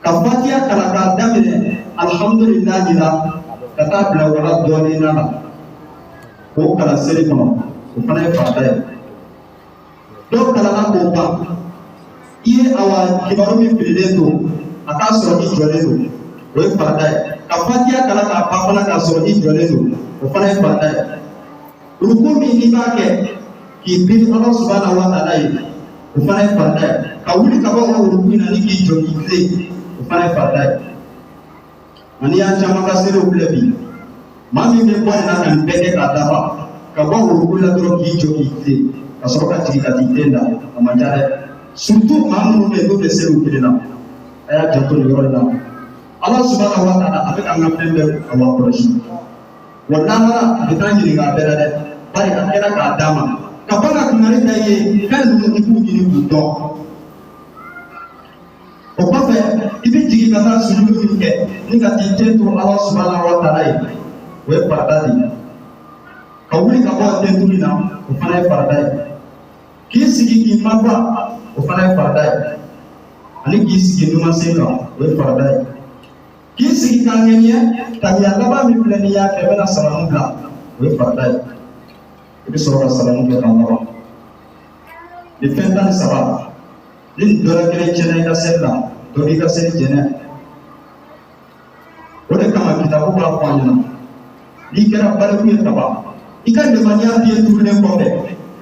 Ka fatiya kalan k'a daminɛ alhamdulilahi la ka taa bila wala dɔɔnin na la, k'o kalan seli kɔnɔ, o fana ye farida ye. Dɔw kalanna k'o ban. I ye awa kibaru min fililen to, a k'a sɔrɔ i jɔlen don, o ye farida ye. Ka fatiya kalan k'a ban fana k'a sɔrɔ i jɔlen don, o fana ye farida ye. Ruku min n'i b'a kɛ k'i biri Ala subahana wa taala ye, o fana ye farida ye. Ka wuli ka bɔ o ruku in na ni k'i jɔ k'i tilen, o fana ye farida ye. Ani y'an caman ka seliw filɛ bi, maa min bɛ bɔ nin na ka nin bɛɛ kɛ k'a dafa, ka bɔ ruku la dɔrɔn k'i jɔ k'i tilen, ka sɔrɔ ka jigin ka t'i ten da, a man ca dɛ. Surtout maa minnu bɛ yen n'u bɛ seliw kelen na, a y'a janto nin yɔrɔ in na. Ala subahana wa taala a bɛ k'an ka fɛn bɛɛ awa kɔlɔsi. Wa lahara a bɛ taa ɲininka a bɛɛ la dɛ, bari a kɛra k'a d'a ma ka ban ka kangari da i ye fɛn ninnu i k'u ɲini k'u dɔn. O kɔfɛ i bɛ jigin ka taa sujudu min kɛ ni ka t'i ten to Ala subahana wa taala ye, o ye farida de ye. Ka wuli ka bɔ ten turu in na, o fana ye farida ye. K'i sigi k'i mafa, o fana ye farida ye. Ani k'i sigi numansen kan, o ye farida ye. K'i sigi k'a ŋɛniya tahiya laban min filɛ n'i y'a kɛ i bɛna salamu bila, o ye farida ye. I bɛ sɔrɔ ka salamu kɛ k'a laban. Nin fɛn 13, ni nin dɔ la kelen tiɲɛna i ka seli la, dɔ b'i ka seli jɛnɛ. O de kama kitabu b'a fɔ an ɲɛna, n'i kɛra baliku ye kaban, i ka limaniya biye turulen kɔfɛ,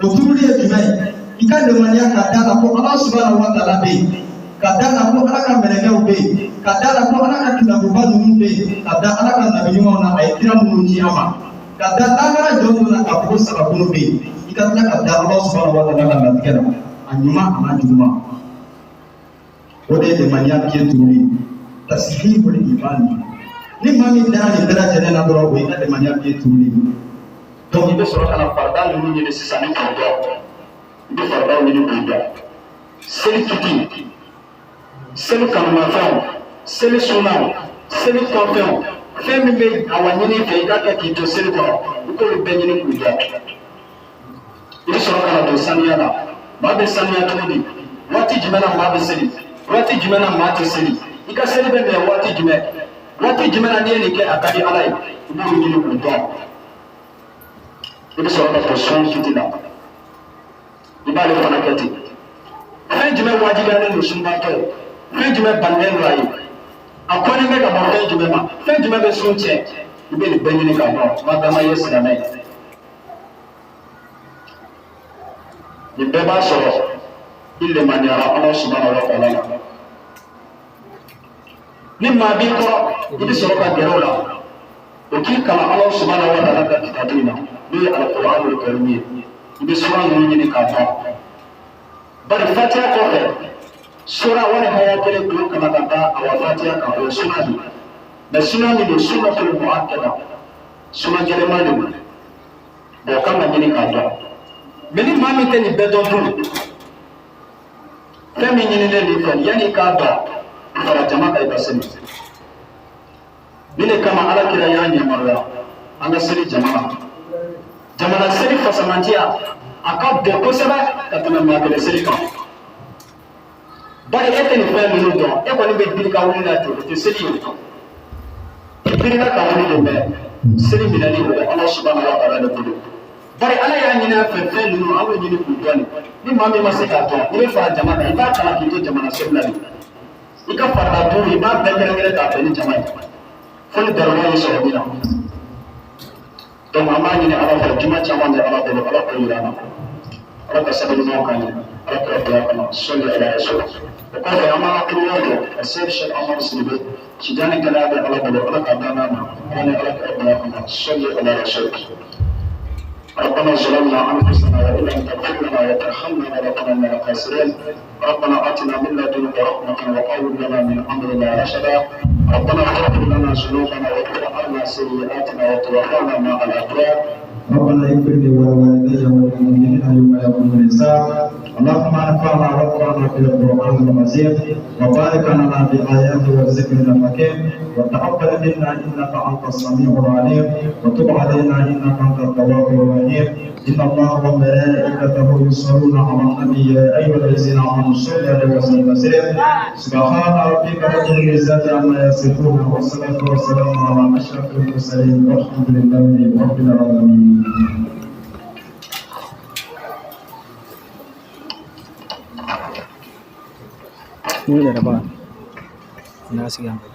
o turuli ye jumɛn ye? I ka limaniya ka da la ko Ala subahana wa taala bɛ yen, ka da la ko Ala ka mɛlɛkɛw bɛ yen, ka da la ko Ala ka kitabuba ninnu bɛ yen, ka da Ala ka nabi ɲumanw na a ye kira minnu ci an ma, ka da lahara jɔ don na k'a fɔ ko sagakunu bɛ yen, i ka tila ka da Ala subahana wa taala ka latigɛ la, a ɲuman a n'a juguman. O de ye limaniya biye turuli ye, tasihihul imani. Ni maa min dara nin bɛɛ lajɛlen na dɔrɔn, o y'i ka limaniya biye turuli ye. Donc i bɛ sɔrɔ ka na farida ninnu ɲini sisan ni k'u dɔn. I bɛ faridaw ɲini k'u dɔn. Seli kiti, seli kanumafɛnw, seli sunaw, seli kɔnfɛnw, fɛn min bɛ awa ɲini i fɛ i k'a kɛ k'i to seli kɔnɔ, i k'olu bɛɛ ɲini k'u dɔn. I bɛ sɔrɔ ka na don saniya la. Maa bɛ saniya cogo di? Waati jumɛn na maa bɛ seli? Waati jumɛn na maa tɛ seli? I ka seli bɛ minɛ waati jumɛn? Waati jumɛn na n'i ye nin kɛ a ka di Ala ye? I b'olu ɲini k'u dɔn. I bɛ sɔrɔ ka don sun kiti la. I b'ale fana kɛ ten. Fɛn jumɛn wajibiyalen don sunbaatɔ ye? Fɛn jumɛn balilen don a ye? A kɔnnen bɛ ka bɔ fɛn jumɛn ma? Fɛn jumɛn bɛ sun tiɲɛ? I bɛ nin bɛɛ ɲini k'a dɔn. Maa dama ye silamɛ ye. Nin bɛɛ b'a sɔrɔ i lemaniyara Ala subahana wa taala la. Ni maa b'i kɔrɔ, i bɛ sɔrɔ ka gɛrɛ o la, o k'i kalan Ala subahana wa taala ka kitabu in na, n'o ye alikuranul karimu ye. I bɛ sura ninnu ɲini k'a dɔn. Bari fatiya kɔfɛ, sura wali haya kelen k'o kalan ka da awa fatiya kan, o ye suna de ye. Mɛ suna min don, sunnatul muakkada, suna gɛlɛnman de don. Bon, o kan ka ɲini k'a dɔn. Mɛ ni maa min tɛ nin bɛɛ dɔn dun, fɛn min ɲininen don i fɛ, yanni i k'a dɔn, fara jama kan i ka seli. Nin de kama Ala kira y'an yamaruya an ka seli jama la. Jamana seli fasamantiya a ka bon kosɛbɛ ka tɛmɛ maa kelen seli kan. Bari e tɛ nin fɛn ninnu dɔn, e kɔni bɛ biri ka wuli la ten, o tɛ seli ye. I birila ka wuli de, mɛ seli minɛli o bɛ Ala subahana wa taala de bolo. Bari Ala y'a ɲini an fɛ fɛn ninnu an b'o ɲini k'u dɔn de. Ni maa min ma se k'a dɔn, i bɛ fara jama kan, i b'a kalan k'i to jamana seli la de. I ka farida duuru, i b'a bɛɛ kɛrɛnkɛrɛn k'a bɛn ni jama ye, fo ni darura y'i sɔrɔ min na. Donc an b'a ɲini Ala fɛ, juma caman bɛ Ala bolo, Ala k'o yira an na. Ala ka sabali ɲɔgɔn kan ye, Ala kira bonya kama, sɔli ala rasul. O kɔfɛ an b'an ka kiliyan jɔ ka seri Cheikh Amadu Sidibe Tijani gɛlɛya bɛ Ala bolo, Ala k'a d'an ma, Ala ni Ala kira bonya kama, sɔli ala rasul. ربنا ظلمنا انفسنا وان لم تغفر لنا وترحمنا لنكونن من الخاسرين. ربنا اتنا من لدنك رحمه وهيئ لنا من امرنا رشدا. ربنا اغفر لنا ذنوبنا وكفر عنا سيئاتنا وتوفنا مع الابرار. ربنا اغفر لي ولوالدي وللمؤمنين يوم يقوم الحساب. اللهم انفعنا وارفعنا بالقران العظيم، وبارك لنا بآياته والذكر الحكيم، وتقبل منا انك انت السميع العليم، وتب علينا انك انت التواب الرحيم. ان الله وملائكته يصلون على النبي، يا ايها الذين امنوا صلوا عليه وسلموا تسليما. سبحان ربك رب العزه عما يصفون، والصلاه والسلام على اشرف المرسلين، والحمد لله رب العالمين. Yɛrɛ b'a n'a sigi an fɛ.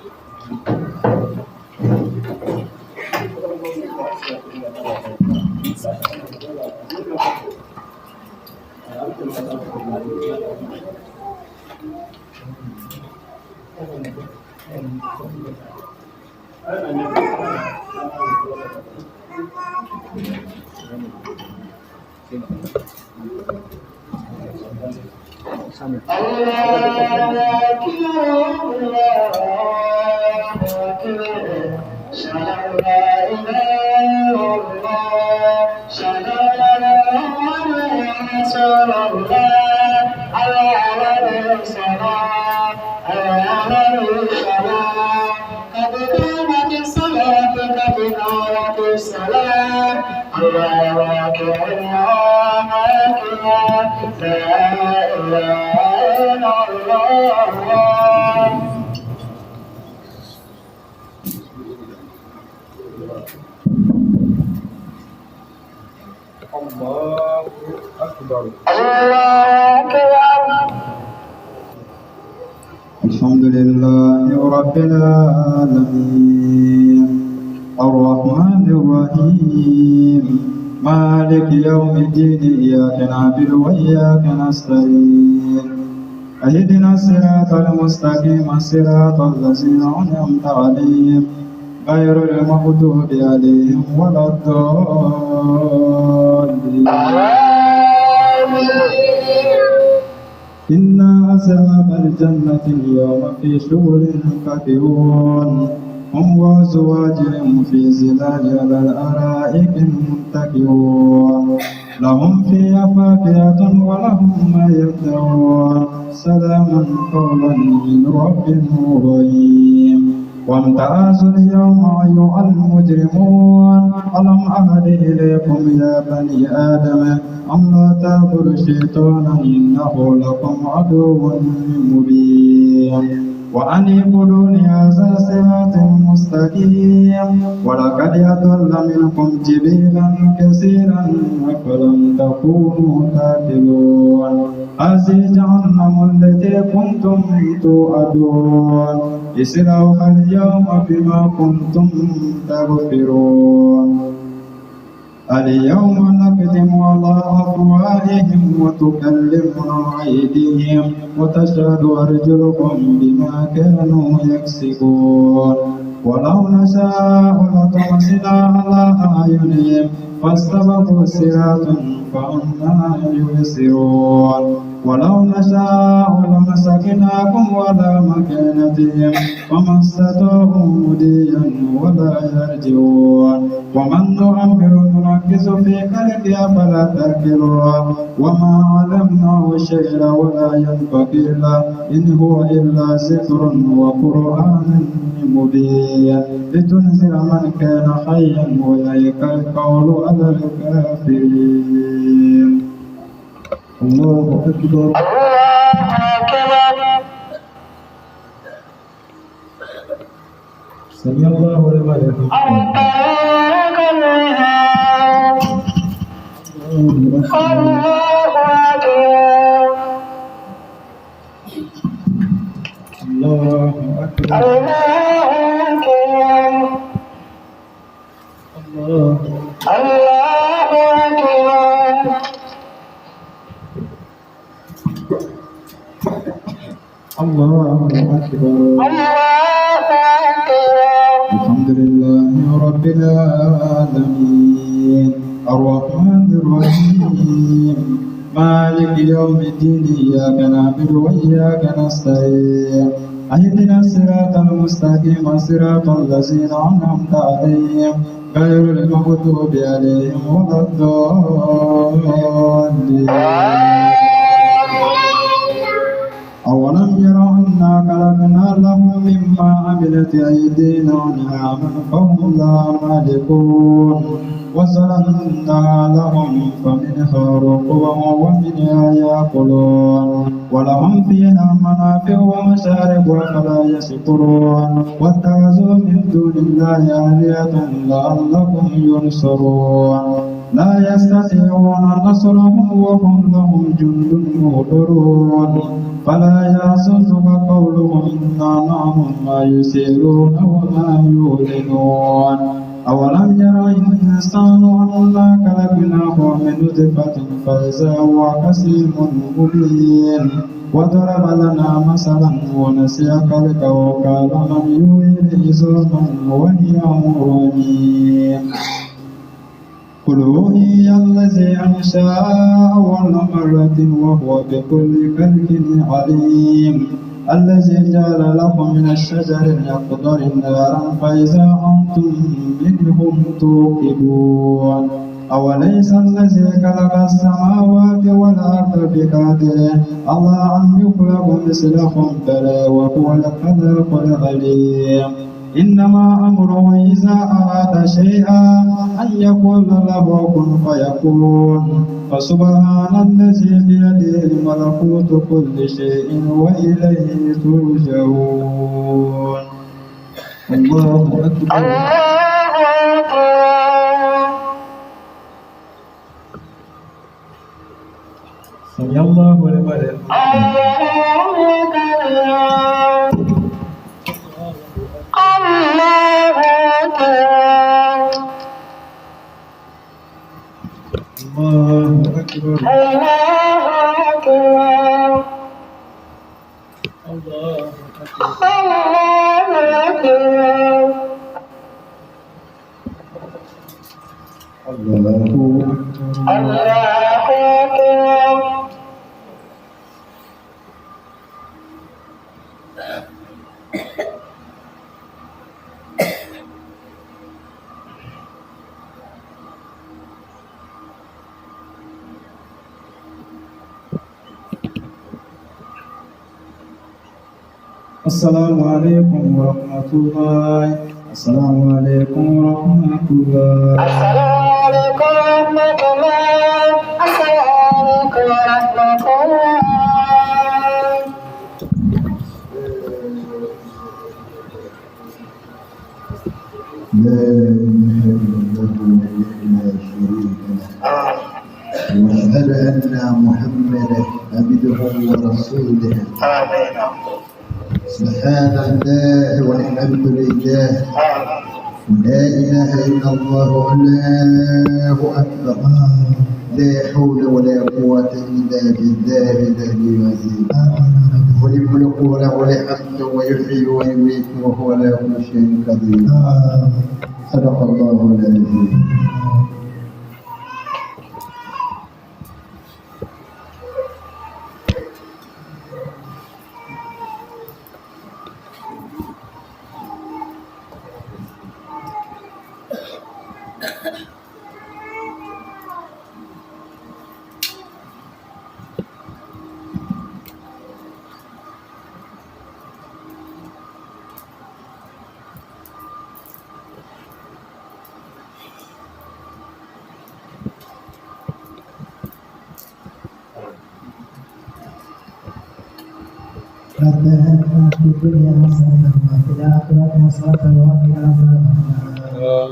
الله أكبر. الحمد لله رب العالمين الرحمن الرحيم مالك يوم الدين إياك نعبد وإياك نستعين اهدنا الصراط المستقيم صراط الذين أنعمت عليهم غير المغضوب عليهم ولا الضالين. إنا أصحاب الجنة اليوم في شغل فاكهون هم وأزواجهم في ظلال على الأرائك متكئون لهم فيها فاكهة ولهم ما يدعون سلام قولا من رب رحيم. وامتازوا اليوم أيها المجرمون ألم أعهد إليكم يا بني آدم أن لا تعبدوا الشيطان إنه لكم عدو مبين وأن اعبدوني هذا صراط مستقيم ولقد أضل منكم جبلا كثيرا أفلم تكونوا تعقلون. هذه جهنم التي كنتم توعدون اصلوها اليوم بما كنتم تغفرون. اليوم نختم على أفواههم وتكلمنا أيديهم وتشهد أرجلهم بما كانوا يكسبون. ولو نشاء لطمسنا على أعينهم فاستبقوا الصراط فأنى يبصرون. ولو نشاء لمسكناكم على مكانتهم فما استطاعوا مضيا ولا يرجعون. ومن نعمر ننكس في خلقه أفلا تأكلون. وما علمناه الشعر ولا ينبغي له إن هو إلا ذكر وقرآن مبين لتنذر من كان حيا ويحق القول على الكافرين. الله أكبر. الله أكبر. سمع الله لمن حمده. الله أكبر. الله أكبر. الله أكبر. الله الله أكبر. الله أكبر. الله أكبر. الحمد لله رب العالمين الرحمن الرحيم مالك يوم الدين إياك نعبد وإياك نستعين اهدنا الصراط المستقيم صراط الذين أنعمت عليهم غير المغضوب عليهم ولا الضالين. أولم يروا أنا خلقنا لهم مما عملت أيدينا أنعاما فهم لها مالكون وزللناها لهم فمنها ركوبهم ومنها يأكلون ولهم فيها منافع ومشارب أفلا يشكرون. واتخذوا من دون الله آلهة لعلهم ينصرون. لا يستطيعون نصرهم وهم لهم جند مهترون. فلا يحزنك قولهم إنا نعلم ما يسرون وما يعلنون. أولم ير الإنسان أنا خلقناه من نطفة فإذا هو خصيم مبين. وضرب لنا مثلا ونسي خلقه قال من يحيي العظام وهي رميم. قل أحيي الذي أنشأها أول مرة وهو بكل خلق عليم. الذي جعل لكم من الشجر الأخضر نارا فإذا أنتم منهم توقدون. أوليس الذي خلق السماوات والأرض بقادر على أن يخلق مثلهم؟ بلى وهو الخلاق العليم. إنما أمره إذا أراد شيئا أن يقول له كن فيكون. فسبحان الذي بيده ملكوت كل شيء وإليه ترجعون. الله أكبر. الله أكبر. سمع الله لمن الله أكبر. الله أكبر. الله أكبر. الله أكبر. الله أكبر. الله أكبر. الله أكبر. الله أكبر. السلام عليكم ورحمة الله. السلام عليكم ورحمة الله. السلام عليكم ورحمة الله. السلام عليكم ورحمة الله. لا إله إلا الله وحده لا شريك له، وأشهد أن محمدا عبده ورسوله. آمين. سبحان الله والحمد لله ولا إله إلا الله والله أكبر، لا حول ولا قوة إلا بالله العلي العظيم. وللملك وله الحمد ويحيي ويميت وهو على كل شيء قدير. صدق الله العظيم. ربنا آتنا في الدنيا حسنة وفي الآخرة حسنة وقنا عذاب النار.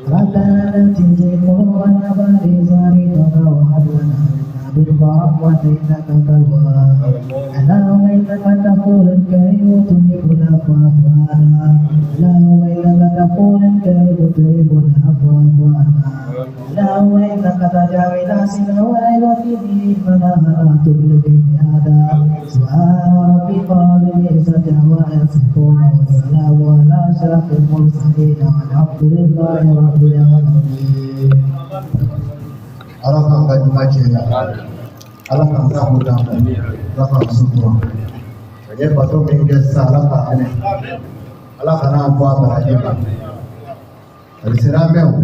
ربنا لا تزغ قلوبنا بعد إذ هديتنا وهب لنا من لدنك رحمة إنك أنت الوهاب. اللهم إنك غفور كريم تحب العفو فاعف عنا. اللهم إنك غفور كريم تحب العفو فاعف عنا. اللهم إنك تجعل ناسنا وعيبتي فلا تبلغ هذا. سبحان ربك رب العزة عما يصفون والسلام على أشرف المرسلين والحمد لله رب العالمين. Ala k'an ka ɲuman caya, Ala k'an ta ko d'an ma, Ala k'an sutura. A ye bato min kɛ sisan, Ala k'a minɛ, Ala kana an bɔ a baraji ma. A bɛ siran mɛn o.